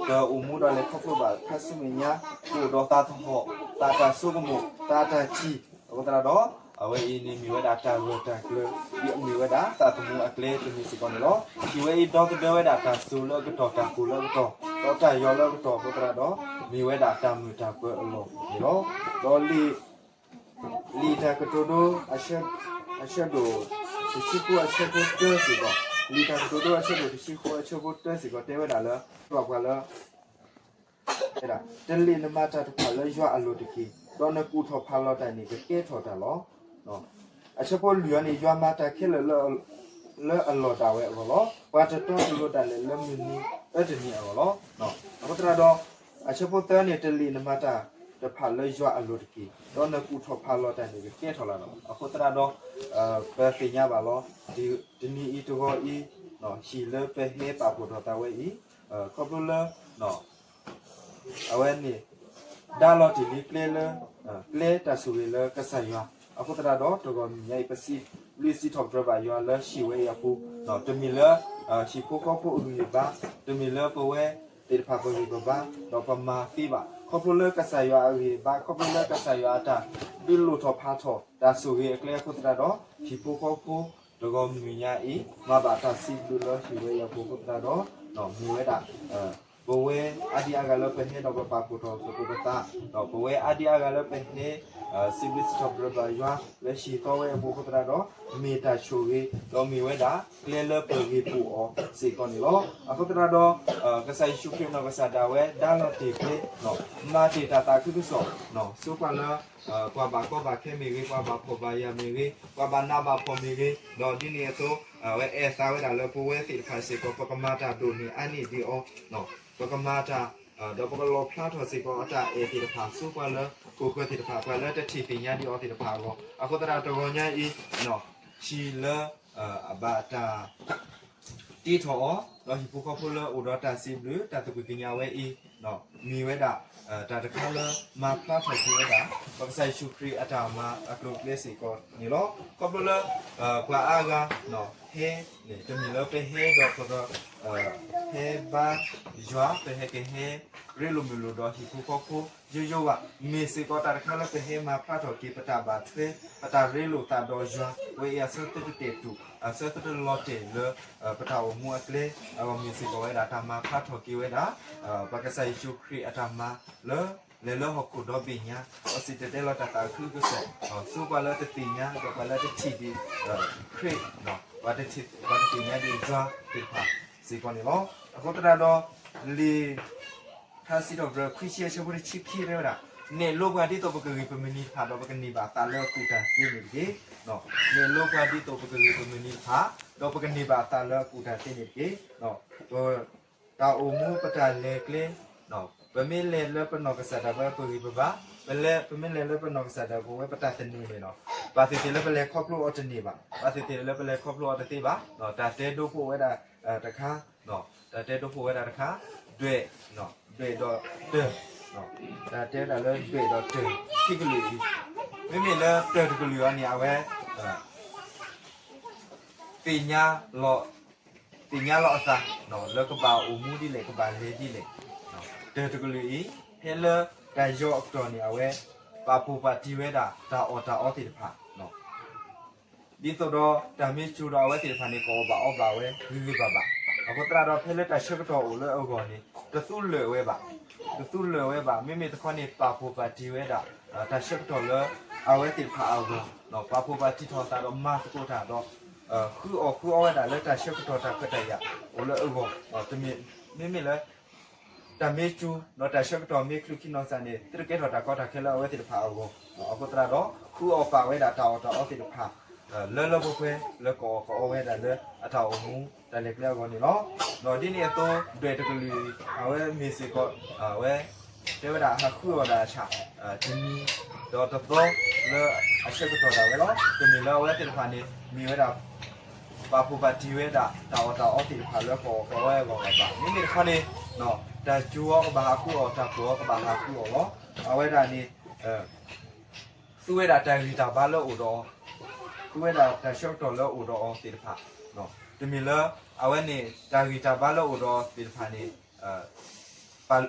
ကအိၣ်မူဒီးလဲၤခီဖျိဘၣ်ခါဆူမဲာ်ညါ ကအိၣ်ဒီးသးသဟီၣ် သးတၢ်ဆိကမိၣ် သးတၢ်ထံၣ် အဃိသတးဒီး အဝဲအံၤန့ၣ်မ့ၢ်ဝဲဒၣ်တၢ်ဂၢၢ်တၢ်ကျၢၤ ဒ်အမ့ၢ်ဝဲဒၣ်သးသမူအကျဲတမံၤစ့ၢ်ကီးန့ၣ်လီၤ. ဟံၣ်ဝဲအံၤဒီသဒၢဝဲဒၣ်တၢ်စိၤလၢအကတီၢ် တၢ်ကိၢ်လၢအကတီၢ် ဒီးတၢ်ယီၤလၢအကတီၢ်အဃိသတးဒီး မ့ၢ်ဝဲဒၣ်တၢ်မုာ်တၢ်ပၢၤအလီၢ်န့ၣ်လီၤ. ဒီးလံာ် လံာ်တၢ်ကတိၤဒိ အဆၢဒိၣ် တဆံဃိးအဆၢဖိတၢစ့ၢ်ကီး, လံာ်တၢ်ကတိၤဒိ အဆၢဒိၣ်တဆံဃိးအဆၢဖိတၢစ့ၢ်ကီး တဲဝဲဒၣ်လၢ ပှၤလၢ တလ့ၣ်နမၤတၢ်တဖၣ်လၢယွၤအလိၤတက့ၢ်, ဒီးနကူၣ်ထီၣ်ဖးလီၤတၢ်န့ၣ် ကကဲထီၣ်တၢ်လီၤ. အဆၢဖိလွံၢ်အံၤန့ၣ် ယွၤမၤတၢ်ခဲလၢာ်လၢ လၢအလီၢ်ဒၣ်ဝဲအဂီၢ်လီၤ. ပှၤတတီတလိၤဒၣ်လဲာ်လၢမုၢ်နံၤအၢတနံၤအဂီၢ်လီၤ. အဃိသတးဒီး အဆၢဖိသၢန့ၣ် တလ့ၣ်နမၤတၢ် တဖၣ်လၢယွၤအလိၤတက့ၢ်. ဒီးနကူၣ်ထီၣ်ဖးလီၤတၢ်န့ၣ် ကကဲထီၣ်လီၤလီၤ. အဃိသတးဒီး ပသ့ၣ်ညါဘၣ်လီၤ. တနံၤအံၤတဂီၤအံၤ ဟံၣ်လၢပဟဲပာ်ဖှိၣ်ထီၣ်သးဝဲအံၤ ခီဖျိလၢ အဝဲန့ၣ် ဒါလီၤတ့ၢ်လံကျဲလၢ ကျဲတၢ်ဆိၣ်ဂ့ၤလၢကစၢ်ယွၤ. အဃိသတးဒီး တဂီၤမုၢ်ညါအံၤ ပစံးဘျုးစံးထီၣ်ပတြၢၤဘၣ်ယွၤလၢဟံၣ်ဝဲအံၤအပူၤ, တမ့ၢ်လၢ ဟံၣ်ဖိဃီဖိအဂံၢ်အဘါ, တမ့ၢ်လၢပဝဲသ့ၣ်တဖၣ်ပဂံၢ်ပဘါ, ဒီးပမၤသ့ဘၣ်. ခီဖျိလၢကစၢ်ယွၤအဂံၢ်အဘါ, ခီဖျိလၢကစၢ်ယွၤအတၢ်ဒုးလိၣ်ထီၣ်ဖးထီၣ်တၢ်ဆိၣ်ဂ့ၤအကျဲအဃိသတးဒီး ဟံၣ်ဖိဃီဖိ တဂီၤမုၢ်ညါအံၤ မၤဘၣ်တၢ်စံးဘျုးလၢဟံၣ်ဝဲအံၤအပူၤအဃိသတးဒီး မ့ၢ်ဝဲဒၣ် ပဝဲအါဒံအါဂၤလၢပဟဲဒီးပပာ်ဖှိၣ်ထီၣ်သကိးပသး, ဒီးပဝဲအါဒံအါဂၤလၢပဟဲ စံးဘျုးစံးထီၣ်ပတြၢၤဘၣ်ယွၤ လၢဟံၣ်သီဝဲအပူၤအဃိသတးဒီး မ့ၢ်တၢ်ဆိၣ်ဂ့ၤ ဒီးမ့ၢ်ဝဲဒၣ် ကျဲလၢပဂ့ၤပူၤအီၤစ့ၢ်ကီးန့ၣ်လီၤ. အဃိသတးဒီး ကစၢ်ယ့ၣ်ၡူးခရံာ်အနီၢ်ကစၢ်ဒၣ်ဝဲ ဒါလီၤတ့ၢ်ကျဲ မၤတ့ၢ်တၢ်သးခုကစီၣ် ဆိကွၢ်လၢ ပှၤဘၣ်ကီဘၣ်ခဲမ့ၢ်ဂ့ၤ, ပှၤဘၣ်ဖှီၣ်ဘၣ်ယာ်မ့ၢ်ဂ့ၤ, ပှၤဘၣ်နးဘၣ်ဖှီၣ်မ့ၢ်ဂ့ၤ, ဒီးဒ်န့ၣ်အသိး အဝဲအဲၣ်သးဝဲဒၣ်လၢပဝဲသ့ၣ်တဖၣ်စ့ၢ်ကီး ပကမၤတၢ်ဒိၣ်န့ၢ်အါန့ၢ်ဒံးအီၤ, ပကမၤတၢ် ဒီးပကလီၣ်ဖျါထီၣ်စ့ၢ်ကီးအတၢ်အဲၣ်သ့ၣ်တဖၣ် ဆိကွၢ်လၢ ခိၣ်ဃၢၤသ့ၣ်တဖၣ် ပှၤလၢတထံၣ်သ့ၣ်ညါဒံးအီၤသ့ၣ်တဖၣ်အဂီၢ်, အဃိသတးဒီးတဂီၤညါအံၤ ဟံၣ်လၢ အဘၣ်တၢ် တ့ထီၣ်အီၤ, ဒီးဟံၣ်ဖိဃီဖိလၢအိၣ်ဒီးတၢ်စံးဘျုး တၢ်သးဝံၣ်သ့ၣ်ညါဝဲအံၤ မ့ၢ်ဝဲဒၣ် တၢ်တခါလၢ မၤဖျါထီၣ်က့ၤဝဲဒၣ် ပကစၢ်ယ့ၣ်ၡူးခရံာ်အတၢ်မၤအကျိၤအကျဲစ့ၢ်ကီးန့ၣ်လီၤ. ခီဖျိလၢ ပှၤအါဂၤ ဟဲန့ၣ် တမ့ၢ်လၢပဟဲဒီးပက ဟဲဘါယွၤ ပဟဲကဟဲ ရ့လိာ်မုာ်လိာ်ဒီးဟံၣ်ဖိဃီဖိ ယိယိဘၣ်. မ့ၢ်စ့ၢ်ကီးတၢ်တခါလၢပဟဲမၤဖျါထီၣ်က့ၤ ပတၢ်ဘၣ်ထွဲ ပတၢ်ရ့လိာ်သးဒီးယွၤ ဝဲအံၤအဆၢသ့ၣ်တတဲာ်တူာ် အဆၢသ့ၣ်တလီၤတဲာ်လၢ ပတၢ်အိၣ်မူအကျဲ အဂီၢ် မ့ၢ်စ့ၢ်ကီးဝဲဒၣ် တၢ်မၤဖျါထီၣ်က့ၤဝဲဒၣ် ပကစၢ်ယ့ၣ်ၡူးခရံာ်အတၢ်မၤလၢ လဲၤလၢဟီၣ်ခိၣ်ဒီဘ့ၣ်ညါ ဒီးစံၣ်တဲၤတဲလီၤတၢ်သးခုကစီၣ် ဆိပှၤလၢတသ့ၣ်ညါ ဒီးပှၤလၢတထံၣ်ဒံး ခရံာ် ပှၤတသ့ၣ်ညါဒံးယွၤသ့ၣ်တဖၣ်စ့ၢ်ကီးန့ၣ်လီၤ. အဃိသတးဒီး လံာ် ထါစံးထီၣ်ပတြၢၤ ခွံဆံယဲၢ် ဆၢဖိတဆံခံ တဲဝဲဒၣ်, နဲၣ်လိပှၤဒ်သိးပကဂံၢ်ပမုၢ်နံၤတဖၣ် ဒီးပကန့ၢ်ဘၣ်သးလၢအကူၣ်တၢ်သ့န့ၣ်တက့ၢ်. နဲၣ်လိပှၤဒ်သိးပကဂံၢ်ပမုၢ်နံၤတဖၣ် ဒီးပကန့ၢ်ဘၣ်သးလၢအကူၣ်တၢ်သ့န့ၣ်တက့ၢ်. ပ တၢ်အိၣ်မူပတၢ်လဲၤကျဲ ပမ့ၢ်လဲၤလၢပနီၢ်ကစၢ်ဒၣ်ဝဲ ပဂံၢ်ပဘါ, ပလဲၤ ပမ့ၢ်လဲၤလၢပနီၢ်ကစၢ်ဒၣ်ဝဲ ပတၢ်သနူန့ၣ်လီၤ. ဘၣ်သ့ၣ်သ့ၣ်လၢပလဲၤခီဖျိအီၤတန့ၢ်ဘၣ်, ဘၣ်သ့ၣ်သ့ၣ်လၢပလဲၤခီဖျိအီၤတသ့ဘၣ်. တၢ်တဲဒိဖိဝဲဒၣ်တခါ, တၢ်တဲဒိဖိဝဲဒၣ်တခါ, ဒွဲၣ်, ဒွဲၣ်ဒီးတၢၢ်, တၢ်တဲဝဲဒၣ်လၢဒွဲၣ်ဒီးတၢၢ် ခံကလုာ်အံၤ, မ့မ့ၢ်လၢတၢၢ်တကလုာ်အံၤန့ၣ် အဝဲ သ့ၣ်ညါလီၤ သ့ၣ်ညါလီၤအသး လၢကဘၣ်အိၣ်မူဒ်လဲၣ် ကဘၣ်လဲၤဒ်လဲၣ်. တၢၢ်တကလုာ်အံၤ ဖဲလၢတၢ်ယီၤအကတီၢ်န့ၣ် အဝဲ ပာ်ဖှိၣ်ပာ်တံၢ်ဝဲဒၣ် တၢ်အီၣ်တၢ်အီသ့ၣ်တဖၣ် ဒ်သိးဒီးတၢ်မ့ၢ်စူၤဒီးအဝဲသ့ၣ်တဖၣ်န့ၣ် ကအီၣ်ဘၣ်အီဘၣ်ဝဲဂ့ၤဂ့ၤဘၣ်ဘၣ်. အဃိသတးဒီး ဖဲလၢတၢ်ဆၢကတီၢ်အိၣ်လၢအဂီၢ်န့ၣ် တသူလၢာ်ဝဲဘၣ်, တသူလၢာ်ဝဲဘၣ်. မ့မ့ၢ်တခီန့ၣ် ပာ်ဖှိၣ်ပာ်တံၢ်ဝဲဒၣ် တၢ်ဆၢကတီၢ်လၢအဝဲသ့ၣ်တဖၣ်အဂီၢ်, ပာ်ဖှိၣ်ပာ်တံၢ်ထီၣ်သးဒီးမၤသကိးတၢ်ဒီး ဃုအီၣ်ဃုအီဝဲဒၣ်လၢတၢ်ဆၢကတီၢ်တၢ်ခွဲးတၢ်ယာ်အိၣ်လၢအဂီၢ်, မ့မ့ၢ်လၢ တၢ်မ့ၢ်စူၤ ဒီးတၢ်ဆၢကတီၢ်မ့ၢ်ချုးခံနီၢ်စၢ်န့ၣ် သုတကဲထီၣ်တၢ်ကီတၢ်ခဲလၢအဝဲသ့ၣ်တဖၣ်အဂီၢ်. အဃိသတးဒီး ဃုအီၣ်ပာ်ဝဲဒၣ်တၢ်အီၣ်တၢ်အီသ့ၣ်တဖၣ် လၢလၢပှဲၤပှဲၤ လၢကအီၣ်ကအီဝဲဒၣ်လၢအတၢ်အိၣ်မူတၢ်လဲၤကျဲအဂီၢ်န့ၣ်လီၤ. ဒီးဒ်န့ၣ်အသိး ဒွဲၣ်တကလုာ် အဝဲမ့ၢ်စ့ၢ်ကီး အဝဲ တဲဝဲဒၣ်ဟးဃုအီၣ်ဒၣ်ဆၣ် တနံၤ ဒီးတသီလၢအဆၢကတီၢ်ဒၣ်ဝဲလီၤ. တမ့ၢ်လၢအဝဲသ့ၣ်တဖၣ်န့ၣ် မ့ၢ်ဝဲဒၣ် ပာ်ဖှိၣ်ပာ်တံၢ်ဝဲဒၣ် တၢ်အီၣ်တၢ်အီသ့ၣ်တဖၣ်လၢကအီၣ်ကအီဝဲအဂီၢ်ဘၣ်. မ့မ့ၢ်တခီန့ၣ် တၢ်စူၤအီၤကဘၣ်ဟးဃုအီၣ် တၢ်ကိၢ်အီၤကဘၣ်ဟးဃုအီၣ်လီၤ. အဝဲဒၣ်န့ၣ် သူဝဲဒၣ်တၢ်ဂံၢ်တၢ်ဘါလၢအိၣ်ဒီးအီၤ, သူဝဲဒၣ်တၢ်ဆၢကတီၢ်လၢအိၣ်ဒီးအီၤသ့ၣ်တဖၣ်, တမ့ၢ်လၢ အဝဲန့ၣ် တၢ်ဂံၢ်တၢ်ဘါလၢအိၣ်ဒီးအီၤသ့ၣ်တဖၣ်န့ၣ်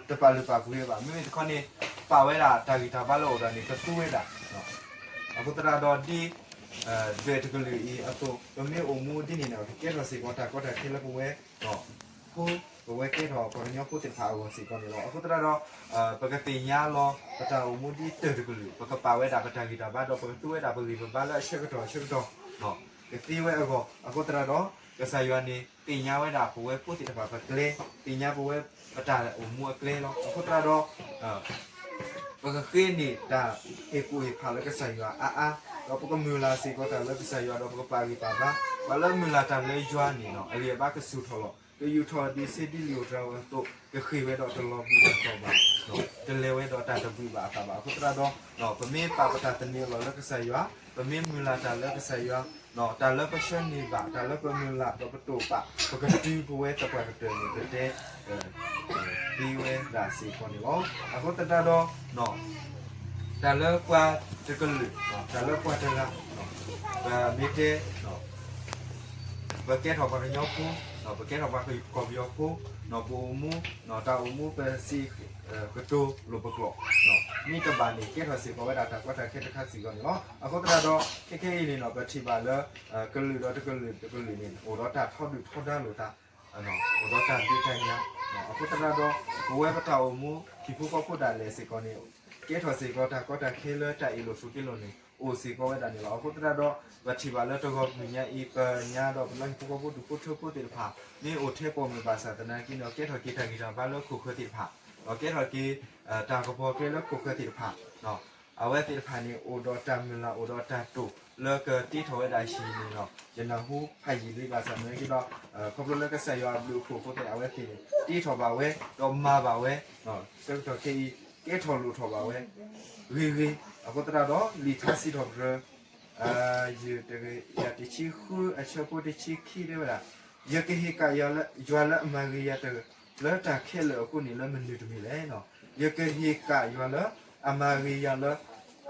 တပာ်လုၢ်ပာ်ပှ့ၤဝဲဘၣ်. မ့မ့ၢ်တခီန့ၣ် ပာ်ဝဲဒၣ်တၢ်ဂံၢ်တၢ်ဘါလၢအိၣ်ဒီးန့ၣ် ကသူဝဲဒၣ်. အဃိသတးဒီးဒ် ဒွဲၣ်တကလုာ်အံၤအသိး ပမ့ၢ်အိၣ်မူဒ်န့ၣ်န့ၣ် ကကဲထီၣ်စ့ၢ်ကီးတၢ်ကီတၢ်ခဲလၢပဝဲ ဖိ ပဝဲကဲထီၣ်ပှၤကညီဖိသ့ၣ်တဖၣ်အဂီၢ်စ့ၢ်ကီးန့ၣ်လီၤ. အဃိသတးဒီး ပကသ့ၣ်ညါလီၤ ပတၢ်အိၣ်မူဒ်တၢၢ်တကလုာ် ပကပာ်ဝဲဒၣ်ပတၢ်ဂံၢ်တၢ်ဘါ ဒီးပကသူဝဲဒၣ်ပဂံၢ်ပဘါလၢအဆၢကတီၢ်အဆၢကတီၢ် ကသ့ဝဲအဂီၢ်. အဃိသတးဒီး ကစၢ်ယွၤန့ၣ် သ့ၣ်ညါဝဲဒၣ်ပဝဲဖိသ့ၣ်တဖၣ်ပကျဲ, သ့ၣ်ညါပဝဲပတၢ်အိၣ်မူအကျဲလီၤ. အဃိသတးဒီး ပကဃ့န့ၢ်တၢ်ဟ့ၣ်ကူၣ်ဟ့ၣ်ဖးလၢကစၢ်ယွၤအါအါ, ဒီးပကမုၢ်လၢ်စ့ၢ်ကီးတၢ်လၢကစၢ်ယွၤ ဒီးပကပာ်ဂံၢ်ပာ်ဘါ, ပှၤလၢမုၢ်လၢ်တၢ်လၢယွၤန့ၣ် အဂံၢ်အဘါကဆူၣ်ထီၣ်လီၤ. ကယူာ်ထီၣ်ဒံးဆ့ဒံးလံာ်ဧိၤတြၤဝဲအသိး ကဃ့ၢ်ဝဲဒီးတလီၤဘှံးတတီၤဘၣ်, တလဲၤဝဲဒီးတၢ်တဘှံးဘၣ်အသးဘၣ်. အဃိသတးဒီး ပမ့ၢ်ပာ်ပတၢ်သန့ၤအလီၢ်လၢကစၢ်ယွၤ, ပမ့ၢ်မုၢ်လၢ်တၢ်လၢကစၢ်ယွၤ, တၢ်လၢပဆၢန့ၢ်ဘၣ်, တၢ်လၢပမုၢ်လၢ်ဒီးပတိာ်ပာ်, ပကတုၤပဝဲသပှၢ်ကတၢၢ်န့ၣ် ပတဲ သ့ဝဲဒၣ်စ့ၢ်ကီးန့ၣ်လီၤ. အဃိသတးဒီး တၢ်လၢပှၤတကလုာ်, တၢ်လၢပှၤတဂၤ, ပမ့ၢ်တဲ ပကဲထီၣ်ပှၤကညီဖိ, ပကဲထီၣ်ပှၤကီၢ်ပယီၤဖိ, ပအိၣ်မူ, တၢ်အိၣ်မူပစံးကတိၤလိာ်ပကျိာ်, မ့ၢ်တဘၣ်န့ၣ် ကဲထီၣ်စ့ၢ်ကီးဝဲဒၣ်တၢ်ကီတၢ်ခဲတခါစ့ၢ်ကီးန့ၣ်လီၤ. အဃိသတးဒီး ခဲခဲအံၤန့ၣ်ဒီး ပထံၣ်ဘၣ်လၢ ကလုာ်ဒီးတကလုာ်တကလုာ်န့ၣ် အိၣ်ဒီးတၢ်ထီဒုၣ်ထီဒါလိာ်သး အိၣ်ဒီးတၢ်ဒုးတၢ်ယၤ, အဃိသတးဒီး ပဝဲပတၢ်အိၣ်မူ ဟံၣ်ဖိဃီဖိဒၣ်လဲာ်စ့ၢ်ကီးန့ၣ် ကဲထီၣ်စ့ၢ်ကီးတၢ်ကီတၢ်ခဲလၢတၢ်အ့ၣ်လိာ်ဆိးက့လိာ်န့ၣ် အိၣ်စ့ၢ်ကီးဝဲဒၣ်န့ၣ်လီၤ. အဃိသတးဒီး ပထံၣ်ဘၣ်လၢတဂီၤမုၢ်ညါအံၤ ပညါဒီးပနီၢ်ဟံၣ်ဖိဃီဖိဒူၣ်ဖိထၢဖိသ့ၣ်တဖၣ် မ့ၢ်အိၣ်ထဲပိာ်မုၣ်ဘၣ်ဆၣ်သနာ်က့န့ၣ် ကဲထီၣ်က့ၤတၢ်ဂံၢ်တၢ်ဘါလၢခိၣ်ဃၢၤသ့ၣ်တဖၣ်, ဒီးကဲထီၣ်က့ၤ တၢ်ကပီၤကျဲလၢခိၣ်ဃၢၤသ့ၣ်တဖၣ် အဝဲသ့ၣ်တဖၣ်န့ၣ် အိၣ်ဒီးတၢ်မုၢ်လၢ် အိၣ်ဒီးတၢ်တိာ်လၢကတ့ထီၣ်ဝဲဒၣ်ဟံၣ်န့ၣ်ဒီး ယနၢ်ဟူဖးယံာ်လံဘၣ်ဆၣ်သနာ်က့ဒီး ခီဖျိလၢကစၢ်ယွၤအဘျုးအဖှိၣ်အဃိသတး အဝဲသ့ၣ်န့ၣ် တ့ထီၣ်ဘၣ်ဝဲ ဒီးမၤဘၣ်ဝဲ ဆၢကတီၢ်ခဲအံၤ ကဲထီၣ်လိၣ်ထီၣ်ဘၣ်ဝဲ ဂ့ၤဂ့ၤ, အဃိသတးဒီး လံာ်ထါစံးထီၣ်ပတြၢၤ ယတကယၤတဆံဃုအဆၢဖိတဆံခံတဲဝဲဒၣ်, ယကဟ့ၣ်ကၣ်ယွၤလၢအမၤဂ့ၤယၤတဂၤ လၢတၢ်ခဲလၢာ်အဃိန့ၣ် လၢမနုၤတမံၤလဲၣ်. ယကဟ့ၣ်ကၣ်ယွၤလၢ အမၤဂ့ၤယၤလၢ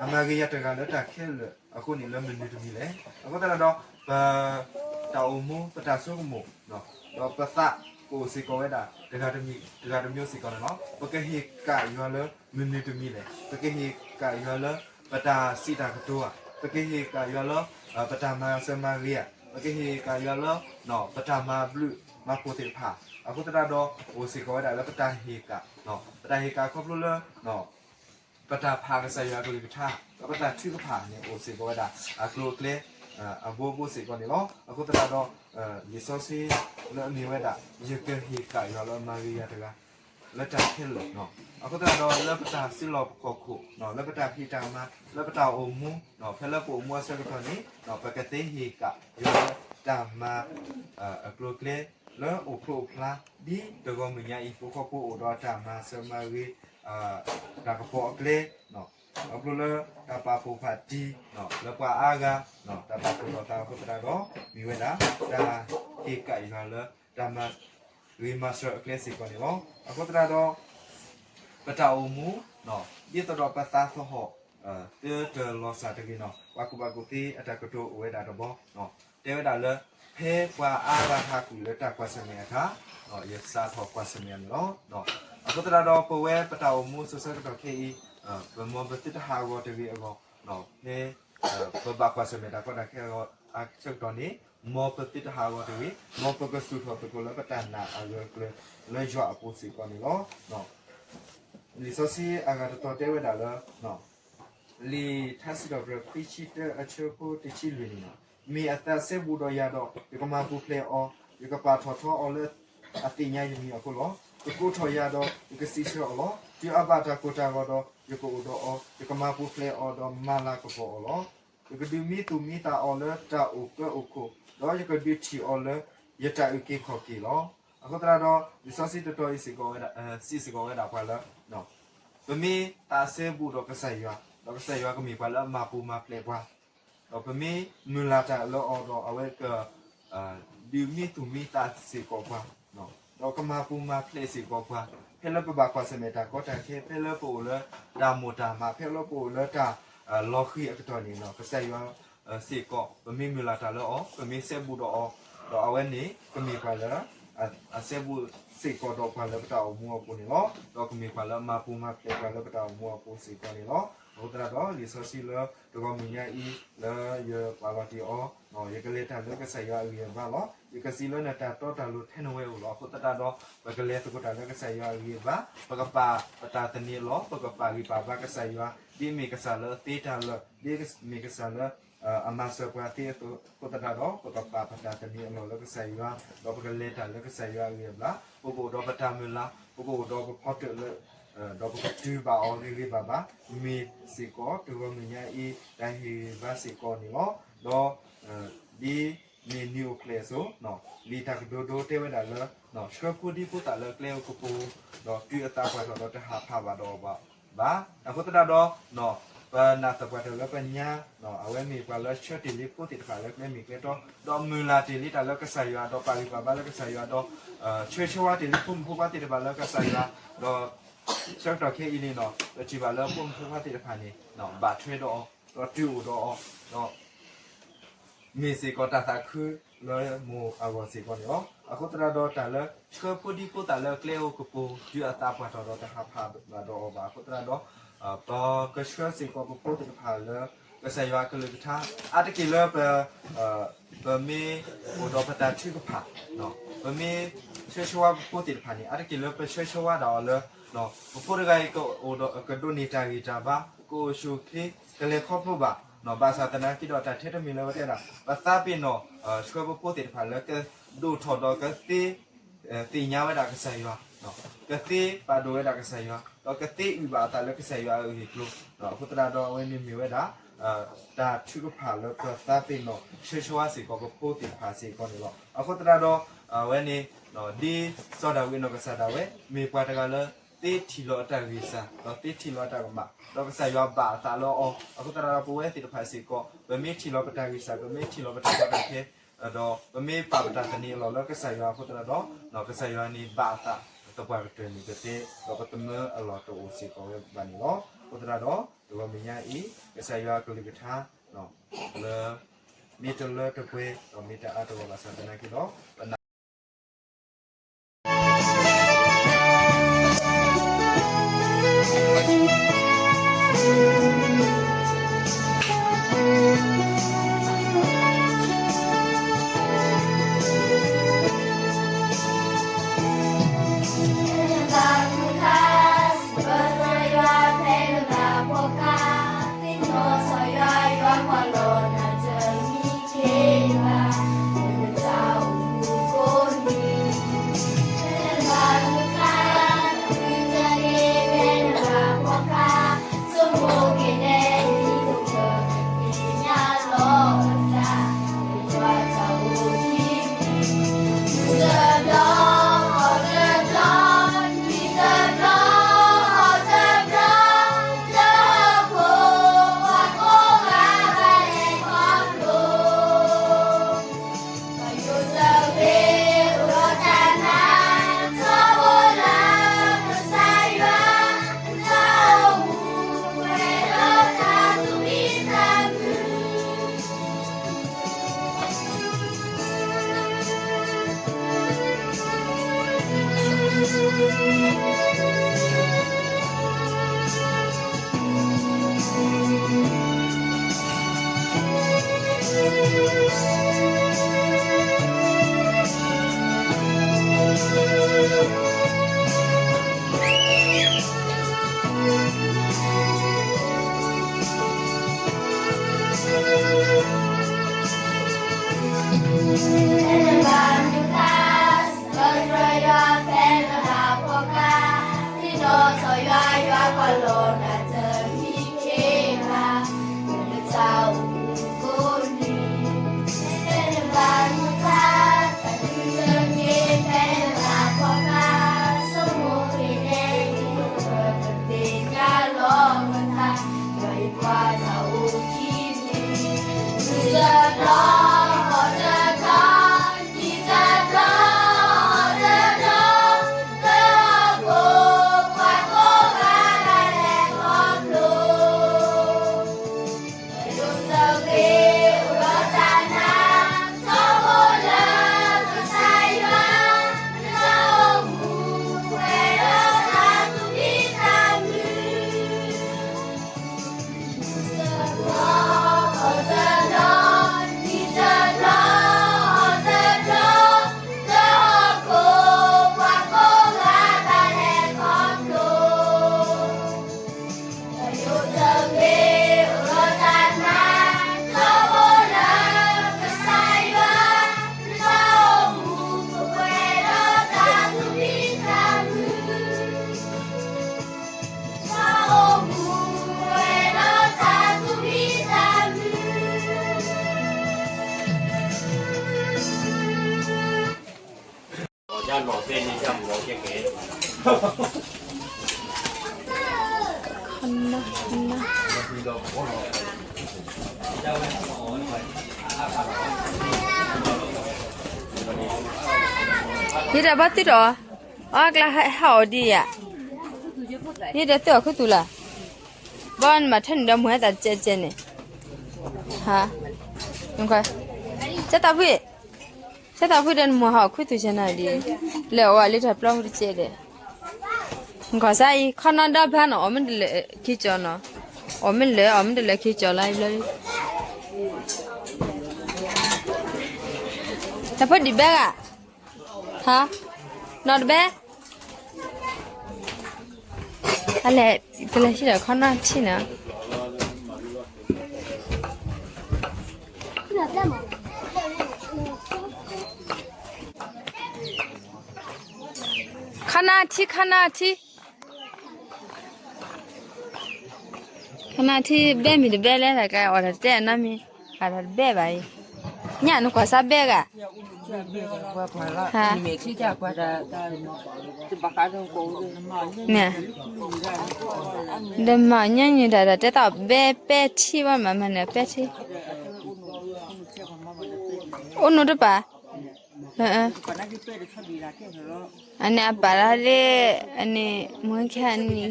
အမၤဂ့ၤယၤတဂၤလၢတၢ်ခဲလၢာ်အဃိန့ၣ် လၢမနုၤတမံၤလဲၣ်. အဃိသတးဒီး ပ တၢ်အိၣ်မူ ပတၢ်ဆိကမိၣ် ဒီးပသးကအိၣ်စ့ၢ်ကီးဝဲဒၣ် တဂၤတမံၤစ့ၢ်ကီးန့ၣ်လီၤ. ပကဟ့ၣ်ကၣ်ယွၤလၢမနုၤတမံၤလဲၣ်. ပကဟ့ၣ်ကၣ်ယွၤလၢ ပတၢ်စံးတၢ်ကတိၤဧါ, ပကဟ့ၣ်ကၣ်ယွၤလၢ ပတၢ်မၤစၢၤမၤဂ့ၤဧါ, ပကဟ့ၣ်ကၣ်ယွၤလၢ ပတၢ်မၤဘျုးမၤဖှိၣ်သ့ၣ်တဖၣ်. အဃိသတးဒီး အိၣ်စ့ၢ်ကီးဝဲဒၣ်လၢပတၢ်ဟ့ၣ်ကၣ်, ပတၢ်ဟ့ၣ်ကၣ်ခီဖျိလၢ ပတၢ်ဖးကစၢ်ယွၤအကလုၢ်ကထါ ဒီးပတၢ်ထုကဖၣ်န့ၣ် အိၣ်စ့ၢ်ကီးဝဲဒၣ် အကျိၤအကျဲ အဘိဘိစ့ၢ်ကီးန့ၣ်လီၤ. အဃိသတးဒီး လံာ်စီဆှံလၢအမ့ၢ်ဝဲဒၣ် ယကဟ့ၣ်ကၣ်ယွၤလၢအမၤဂ့ၤယၤတဂၤ လၢတၢ်ခဲလၢာ်, အဃိသတးဒီးလၢပတၢ်စုလီၢ်ခီၣ်ခိၣ် လၢပတၢ်ဖံးတၢ်မၤ လၢပတၢ်အိၣ်မူ ဖဲလၢပအိၣ်မူအဆၢကတီၢ်န့ၣ် ပကသ့ဟ့ၣ်ကၣ်ယွၤလၢတၢ်မၤ အကျိၤအကျဲ လၢအိၣ်ဖျိအိၣ်ဖျါ ဒ်တဂီၤမုၢ်ညါအံၤ ဟံၣ်ဖိဃီဖိအိၣ်ဒီးတၢ်မၤစၢၤမၤဂ့ၤ တၢ်ကပီၤအကျဲ ခီဖျိလၢတၢ်ပာ်ဖှိၣ်ဖးတံၢ် လၢပှၤအါဂၤ တၢ်ပာ်ဖှိၣ်ထီၣ်သးအဃိသတးဒီး မ့ၢ်ဝဲဒၣ် တၢ်ဟ့ၣ်ကၣ်ယွၤလၢတၢ်မၤဂ့ၤမၤစၢၤအကျဲစ့ၢ်ကီးန့ၣ်လီၤ. အဃိသတးဒီး ပတၢ်အိၣ်မူ ဒ်သိးဒီးပသးသဟီၣ် သၢတလီၤစၢ်တဂ့ၤန့ၣ် ပှၤကူၣ်ဘၣ်ကူၣ်သ့အတၢ်ကတိၤအိၣ်ဝဲဒၣ်တဘီ တဲဝဲဒၣ်လၢ ဖဲပှၤအါဂၤဟးကွံာ်လၢတၢ်ကွၢ်ဆၢၣ်မဲာ်အခါ ယသးထီၣ်ကွၢ်ဆၢၣ်မဲာ်န့ၣ်လီၤ. အဃိသတးဒီး ပဝဲပတၢ်အိၣ်မူအဆၢကတီၢ်ခဲအံၤ ပမ်ပသုတဟးဂီၤတဂ့ၤအဂီၢ် ဖဲ ပဘၣ်ကွၢ်ဆၢၣ်မဲာ်တၢ်ကီတၢ်ခဲအဂီၢ် အဆၢကတီၢ်န့ၣ် မ်ပသုတဟးဂီၤတဂ့ၤ, မ်ပကစူၢ်ထီၣ်သကိးလၢပတၢ်နာ်အဂၢၢ်အကျၢၤ လၢယွၤအပူၤစ့ၢ်ကီးန့ၣ်လီၤ. လံာ်စီဆှံအဂၤတတီၤတဲဝဲဒၣ်လၢ လံာ်ထါစံးထီၣ်ပတြၢၤ ခွံဆံတၢ အဆၢဖိတဆံလွံၢ်န့ၣ်လီၤ. မ့ၢ်အသးစဲဘူးဒီးယၤဒီး ယကမၤပူၤဖျဲးအီၤ, ယကပာ်ထီၣ်ထီအီၤလၢ အသ့ၣ်ညါယမံၤအဃိလီၤ. ကကိးထီၣ်ယၤဒီး ယကစံးဆၢအီၤလီၤ. တုၤအဘၣ်တၢ်ကိၢ်တၢ်ဂီၤဒီး ယကအိၣ်ဒီးအီၤ, ယကမၤပူၤဖျဲးအီၤဒီးမၤလၤကပီၤအီၤလီၤ. ယကဒုးမံသူၣ်မံသးအီၤလၢတၢ်အိၣ်ကၢအိၣ်ခိၣ်, ဒီးယကဒုးထံၣ်အီၤလၢယတၢ်အုၣ်က့ၤခီၣ်က့ၤလီၤ. အဃိသတးဒီး လံာ်စီဆှံတတီၤအံၤစ့ၢ်ကီးဝဲဒၣ်, စံးစ့ၢ်ကီးဝဲဒၣ်ပှၤလၢ ပမ့ၢ်သးစဲဘူးဒီးကစၢ်ယွၤ, ဒီးကစၢ်ယွၤကမ့ၢ်ပှၤလၢအမၤပူၤမၤဖျဲးပှၤ, ဒီးပမ့ၢ်မုၢ်လၢ်တၢ်လၢအီၤဒီးအဝဲက ဒုးမံသူၣ်မံသးစ့ၢ်ကီးပှၤ, ဒီးကမၤပူၤမၤဖျဲးစ့ၢ်ကီးပှၤ, ဖဲလၢပဘၣ်ကွၢ်ဆၢၣ်မဲာ်တၢ်ကီတၢ်ခဲ, ဖဲလၢပအိၣ်လၢတၢ်မိၢ်တၢ်မး, ဖဲလၢပအိၣ်လၢတၢ်လီၤဃံၤအကတီၢ်န့ၣ်လီၤ. ကစၢ်ယွၤစ့ၢ်ကီး ပမ့ၢ်မုၢ်လၢ်တၢ်လၢအီၤ, ပမ့ၢ်စဲဘူးဒီးအီၤ, ဒီးအဝဲန့ၣ် ကမ့ၢ်ပှၤလၢ အစဲဘူးစ့ၢ်ကီးဒီးပှၤလၢပတၢ်အိၣ်မူအပူၤန့ၣ်လီၤ. ဒီးကမ့ၢ်ပှၤလၢမၤပူၤမၤဖျဲးပှၤလၢပတၢ်အိၣ်မူအပူၤစ့ၢ်ကီးန့ၣ်လီၤ. အဃိသတးဒီး လံာ်စီဆှံလၢတဂီၤမုၢ်ညါအံၤ လၢယပာ်လီၤတ့ၢ်အီၤ, ယကလဲၤတၢ်လၢကစၢ်ယွၤအဂံၢ်အဘါလီၤ. ယကစံးလၢနတၢ်တီတၢ်လိၤထဲနဝဲအိၣ်လီၤ. အဃိသတးဒီး ပကလဲၤသကိးတၢ်လၢကစၢ်ယွၤအဂံၢ်အဘါ, ပကပာ်ပတၢ်သန့ၤလီၤ, ပကပာ်ဂံၢ်ပာ်ဘါကစၢ်ယွၤ, ဒ်မ့ၢ်ကစၢ်လၢအသ့တၢ်လၢာ်, ဒ်မ့ၢ်ကစၢ်လၢ အမၤစၢၤပှၤသ့အဃိသတးဒီး ပကပာ်ပတၢ်သန့ၤအလီၢ်လၢကစၢ်ယွၤ, ဒီးပကလဲၤတၢ်လၢကစၢ်ယွၤအဂံၢ်အဘါ, ပကအိၣ်ဒီးပတၢ်မုၢ်လၢ်, ပကအိၣ်ဒီးပဖီတၢၣ်လၢ ဒီးပကတုၤဘၣ်အီၤဂ့ၤဂ့ၤဘၣ်ဘၣ်, မ့ၢ်စ့ၢ်ကီးတဂီၤမုၢ်ညါအံၤ တၢ်ဟ့ၣ်ဂံၢ်ဘါစ့ၢ်ကီးန့ၣ်လီၤ. ဒီး ဒ် မ့ၢ်နံၤအိၣ်ချ့အစိၤ, လံာ်တၢ်ကတိၤဒိတဲဝဲဒၣ်လၢ ဆှၢဖိဒံဖိသၣ်လၢကျဲဧိၤကပူၤ, ဒီးတုၤအသးပှၢ်ထီၣ်ဒီးတဟးဖးဘၣ်ဒီးအီၤဘၣ်. အဃိသတးဒီး ပနၢ်သပှၢ်တၢၢ်လၢပညါ အဝဲမ့ၢ်ပှၤလၢဆှၢတ့ၢ်လံဖိသ့ၣ်တဖၣ်လၢကျဲမ့ၢ်ကျဲတီ, ဒီးမုၢ်လၢ်တ့ၢ်လံတၢ်လၢကစၢ်ယွၤ, ဒီးပာ်ဂံၢ်ပာ်ဘါလၢကစၢ်ယွၤ, ဒီး ဆှၢဆှၢဝါတ့ၢ်လံဖိမုၣ်ဖိခွါသ့ၣ်တဖၣ်လၢကစၢ်ယွၤ, ဒီး ဆၢကတီၢ်ခဲအံၤန့ၣ် ပထံၣ်ဘၣ်လၢဖိမုၣ်ဖိခွါသ့ၣ်တဖၣ်န့ၣ် ဘၣ်ထွဲဒီးအီၤ, ဒီးတုၤအိၣ်ဒီးအီၤ, ဒီး မ့ၢ်စ့ၢ်ကီးတၢ်သးခုလၢမိၢ်အဂီၢ်စ့ၢ်ကီးန့ၣ်လီၤ. အဃိသတးဒီးတၢ်လၢ ဆှၢဖိဒံဖိသၣ်လၢကျဲဧိၤကပူၤ တုၤအသးပှၢ်ထီၣ်ဒီးတဟးဖးဘၣ်ဒီးအီၤဘၣ်. အဃိသတးဒီး ပကဆှၢစ့ၢ်ကီးပဖိသ့ၣ်တဖၣ်လၢ ကစၢ်ယွၤအကလုၢ်ကထါ အါတက့ၢ်လၢပ ပမ့ၢ်အိၣ်ဒီးပတၢ်ထုကဖၣ်, ပမ့ၢ်ဆှၢဆှၢဝါပဖိသ့ၣ်တဖၣ်န့ၣ် အါတက့ၢ်လၢပဆှၢဆှၢဝါဒၣ်အီၤလၢ ပဖိတဂၤအံၤ ကဒိးန့ၢ်တၢ်ဂံၢ်တၢ်ဘါ, ကအိၣ်ဆူၣ်အိၣ်ချ့, ကလဲၤခီဖျိဘၣ်, ဘၣ်ဆၣ်သနာ်က့ဒီး တၢ်ထဲတမံၤလၢအဝဲတဲဒၣ် ပသးပ့ၤနီၣ် ဆှၢပဖိသ့ၣ်တဖၣ်လၢကဒိၣ်ထီၣ်ဒီးကသ့ သ့ၣ်ညါဝဲဒၣ်ကစၢ်ယွၤ, ကသ့ပာ်ဒိၣ်ဝဲဒၣ်ကစၢ်ယွၤ, ဒီးကသ့အုၣ်ဘၣ်အသးလၢကစၢ်ယွၤအဂ့ၢ်အကျိၤ, အဃိသတးဒီးအဝဲန့ၣ်မ့ၢ်ဝဲဒၣ် တၢ်ထုကဖၣ်လၢပသးပ့ၤနီၣ် ဆှၢဆှၢဝါစ့ၢ်ကီးပဖိသ့ၣ်တဖၣ်စ့ၢ်ကီးန့ၣ်လီၤ. အဃိသတးဒီး အဝဲန့ၣ် ဒ်စီၤဒၤဝံးအနီၢ်ကစၢ်ဒၣ်ဝဲ မ့ၢ်ပှၤတဂၤလၢ သ့ထံၣ်လီၤအတၢ်ဂံၢ်စၢ် ဒီးသ့ထံၣ်လီၤအတၢ်ကမၣ်, ဒီးကစၢ်ယွၤဘၣ်အသးလၢအီၤ, အဃိသတးဒီးပဝဲသ့ၣ်တဖၣ်စ့ၢ်ကီး ပမ့ၢ်ထံၣ်လီၤပတၢ်ဂံၢ်စၢ် ပမ့ၢ်ထံၣ်လီၤပတၢ်ကီတၢ်ခဲ ဒီးပမ့ၢ်ပာ်ပတၢ်သန့ၤအလီၢ်လၢကစၢ်ယွၤအဃိသတးဒီး ကစၢ်ယွၤန့ၣ်ဘၣ်အသး သပှၢ်ကတၢၢ်န့ၣ်ကသ့ ဒီးပသမၢအလီၢ်တအိၣ်စ့ၢ်ကီးဝဲဘၣ်န့ၣ်လီၤ. အဃိသတးဒီး တဂီၤမဲာ်ညါအံၤ ကစၢ်ယွၤအကလုၢ်ကထါ လၢ မ့ၢ်တလၢတပှဲၤ ဒီးမ့ၢ်တအါတဂီၢ်ဘၣ်ဆၣ်သနာ်က့ဒီး ပနၢ် ယတၢ်ဘၣ်သုတအီၤ, အကျါဟးအီၤဒ်ယၤ, ယတသုအီၤခူသူၣ်လၢ်, ဘၣ်နမၤထၢနုာ်ဒီးမုၢ်ဟဲသးတကဲကဲန့ၣ်, ဟါ, ကသးဖှံ, ကသးဖှံဒီးနမုၢ်ဟးအီၤခူသူၣ်ကဲနၤဒ်, လဲၤအီၤဝဲလၢတၢ်ပျီပူၤတကဲဒီး, နကွၢ်စၢ်အံၤ ခီနီၣ်ဒီဖျၢၣ်နီၤ အီၣ်မ့ၢ်တလၢခံကၠီနီၤ, အီၣ်မ့ၢ်လၢ အီၣ်မ့ၢ်တလၢခံကၠီလီၤ ဘျီ, တၢ်ဖိဒံးဘဲဂၤ, ဟါ, နီၢ်တဘဲ, အလဲၤ, ကလဲၤဟံးဒီးခီနီၣ်ထံနီၤ. ခီနၢ်ထံ ခီနၢ်ထံ, ခီနၢ်ထံဘဲမံၤတဘဲလဲၣ် တၢ်ကအီၣ်တၢ်တဲအနီၢ်မံၤ, အတၢ်တဘဲဘၣ်အံၤ, ညၣ်နကွၢ်စၢ်ဘဲဂၤ, ဟါ, န့ၣ်, ဒီးမၤညါညါတၢ် တၢ်တဲသးဘဲပဲထံဘၣ်မး မၤန့ၣ်ပဲထံ, အိၣ်နိတပၤ အန့ၣ်အပာ်လၢလၢ, အန့ၣ်မ့ၢ်ခဲအနံၣ်,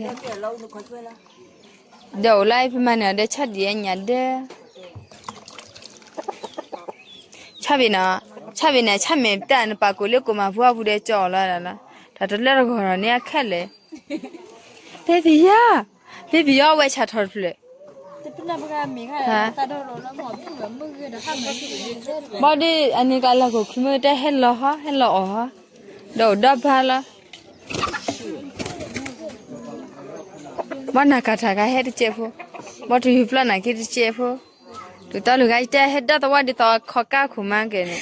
ဒီးအိၣ်လၢဖဲမၤန့ၣ်ဒီး ဆၣ်ဒံးအညၣ်ဒၢ, ဆၣ်ဘံၣ်နီၤ, ဆၣ်ဘံၣ်န့ၣ် ဆၣ်မဲာ်တၢ်နပာ်ကိးလၢကိးမၤပှၤပူၤဒီးကၠီအီၤလီၤ, တၢ်တလၢတဂီၢ်ဒီးန့ၣ်အခဲလၢာ်, ဖဲဖံးယၤ, ဖဲဖံးယၤအဝဲဆၣ်ထီၣ်တဖျၢၣ် ဘၣ်ဒီး အန့ၣ်ကလၢ်ခိၣ်ခံမ့ၢ်တၢ်ဟဲလီၤဟီ ဟဲလီၤအီၣ်ဟီ, ဒီးအိၣ်ဒီဘါလီၤ, ဘၣ်နၤကၤထၣ်ကဟဲတကဲးဖိ, ဘၣ်တယုၢ်ပျီနၤက့တကဲးဖိ, တုၤတၢ်လူၤဂၤတၢ်ဟဲဒီသဝီဒ်သိးအခီကၢ်ခိၣ်မးကဲန့ၣ်,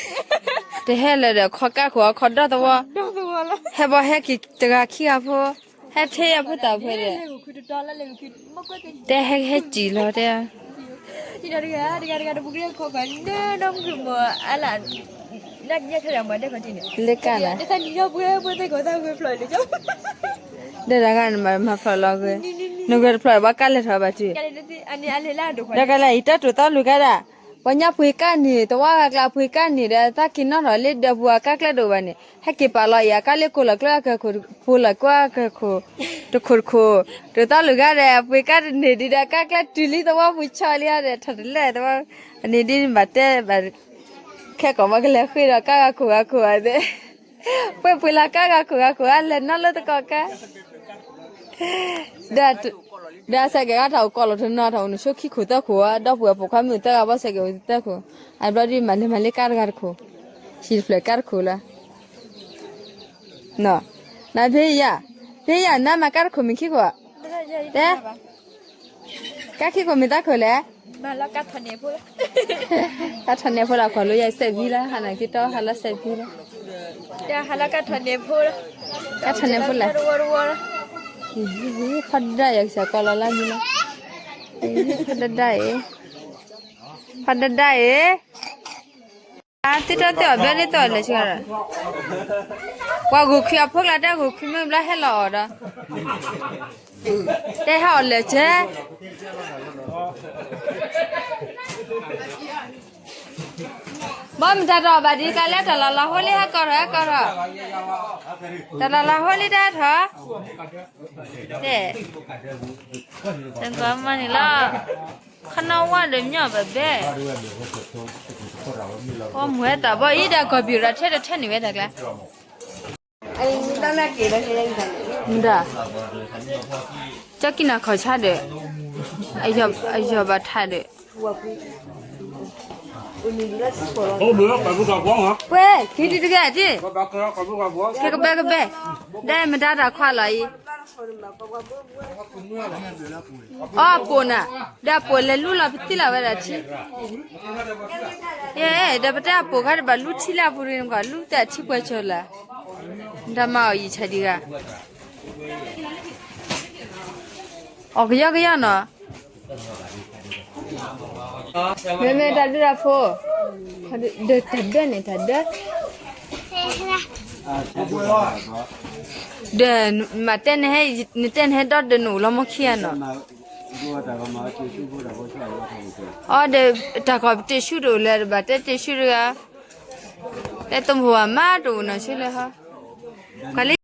တဟဲလၢၤဒီးအခီကၢ်ခိၣ်အခီဒီသဝီ, ဟဲဘီဟဲက့ၤတဂၤခံဂၤဖိ, ဟဲထဲအဖိသၣ်ဖိဒီး တဲဟဲဟဲစံၣ်လီၤတဲ, တဂၤတဂၤတဂၤတပူၤက့ၤခီခီ လၢနီၢ်မုၢ်မ့ၢ်အါလၢ်, လၢကၢ်လၢ်, တသးနံၤညီပှဲၤပှဲၤသ့ၣ်ကီးသးဂဲၤဖျိးန့ၣ်, ဒီးတဂၤနမၤဖျိးလီၤဂ့ၤ, နဂဲၤတဖျိးဘၣ်ကၢ်လဲၤထီၣ်ဘၣ်တုၤ, ဒီးကလဲၤအံၤတၢ်တိာ်သီလူၤကါဒၣ်, ပှၤညါပှ့ၤကၢ်န့ၣ် သဝီဂၤကျါပှ့ၤကၢ်န့ၣ်ဒီး သးက့ၤနီၣ်ထီၣ်လၢဒၢးပူၤအကါကျဲဒိၣ်ဘၣ်န့ၣ် ဟဲက့ၤပာ်လီၤအံၤအကါလၢကိးလီၤကျိအကၢၢ်ခိၣ်, ဖိလီၤကျိအကၢၢ်ခိၣ်, တခိၣ်တခိၣ်, တိာ်သီလူၤကါဒီး ပှ့ၤကၢ်တန့ၢ်ဒံးဒီး ကါကျဲတုၤလံသဝီပူၤဆီလံဒီး ထီၣ်တလဲၣ်သဝီ, အန့ၣ်ဒ်န့ၣ်ဘၣ်တဲဘၣ်, ခဲကိာ်ဘၣ်ကလဲၤဃ့ဒီးကါဂၤခိၣ်ဂၤခိၣ်အသ့ၣ်, ပှ့ၤပှ့ၤလီၤကါဂၤခိၣ်ဂၤခိၣ် အလဲၤနီၣ်လၢသကိးကါ ဒီးစဲးကဲးဂၤထီၣ်အိၣ်ကီးလီၤတနီၤထီၣ်အိၣ်နဆိခံခိၣ်သၢခိၣ်, ဒီပုၢ်ဝဲၢ်ပိာ်ခွါမုၣ်သၢဂၤဘၣ်စဲးကဲးအိၣ်သၢခိၣ်, အဘျီဒ်မၤလဲၤမၤလၢကါတဂၤတခိၣ်, ဟံၣ်တဖျၢၣ်ကါတခိၣ်လၢ, နဖဲယၤ, ဖဲယၤနမၤကါတခိၣ်မ့ၢ်ခံခိၣ်, တဲ ကါခံခိၣ်မ့ၢ်သၢခိၣ်လဲၣ်, ကါထီၣ်န့ၢ်ဖိလၢကွၢ်လိယၤစဲးဘံလၢ ဟးနၤက့တီဟးလၢစဲးဘံလၢ, ကါထီၣ်န့ၢ်ဖိလၢ, ဖီဒဒၣ်ယၤကစၢ်ကီးလီၤလၢမံလီၤ, ဖီဒဒၣ်အံၤ, ဖီဒဒၣ်အံၤ သ့ၣ်တီသ့ၣ်အီၤဘျဲၣ်လၢသီၣ်လဲၤဆှၢဒီး, ပှၤဂုာ်ခွံအဖိကျါတဲဂုာ်ခွံမ့ၢ်ဘျီဟဲလီၤအီၤဒီး, တဲဟဲအီၤလဲၤဆှၢ, ဘၣ်မတၤတအီၣ်ဘၣ်ဒ်ကါလၢတၢ်လီၤလီၤဟိလံဟဲကီးထီၣ်ဟဲကီးထီၣ်, တၢ်လီၤလီၤဟိလံတၢ်ထီၣ်, တဲ, တကီမးန့ၣ်လီၤ, ခီနီၣ်ဝါဒီးမညီဘၣ်ဘဲ, ပှၤမူဝဲတၢ်ဘီအံၤဒီးကီၢ်ပံၤရၤထဲတထဲန့ၣ်ဝဲတၢ်ကျါ, မတၤ, ကၠီကံနၤခီၣ်ဆါဒီး, အယီၢ်ဘၣ်ထးဒီး, ပှဲၤ က့ၤတံၤတဂၤတံၤ, ကဲကဘဲကဘဲ, ဒီးမတၤတၢ်ခွါလီၤအံၤ အီၣ်ပိာ်နၤ, ဒီးပိာ်လဲၤလူလီၤပသံလီၤဝဲဒၣ်ထံ, ယဲ, ဒီးပတဲအပိာ်ခါတဘၣ်လူထံလၢအပူၤရံနကီၢ် လူတၢ်ထံပှဲၤဆိလၢ, တၢ်မၤအီၤယံာ်ဆါဒံးဂၤ, အီၣ်ကယီကယီနီၤ, မ့မ့ၢ်တၢ်ဒၢတၢ်ဖိ, ဒီးတၢ်ဒၢန့ၣ်တၢ်ဒၢ, ဒီးမၤတဲနဟဲ, နတဲနဟဲဒီးနအိၣ်လီၤမီခံဂၤနီၤ. အီၤဒီး တၢ်ကီၢ်ပတ့ၢ်ဆူတအိၣ်လၢၤ တဘၣ်တဲတ့ၢ်ဆူတဂၤ, တဲတမုာ်ဘၣ်မးတအိၣ်နီၤဆ့လၢဟီ, ပှၤလၢ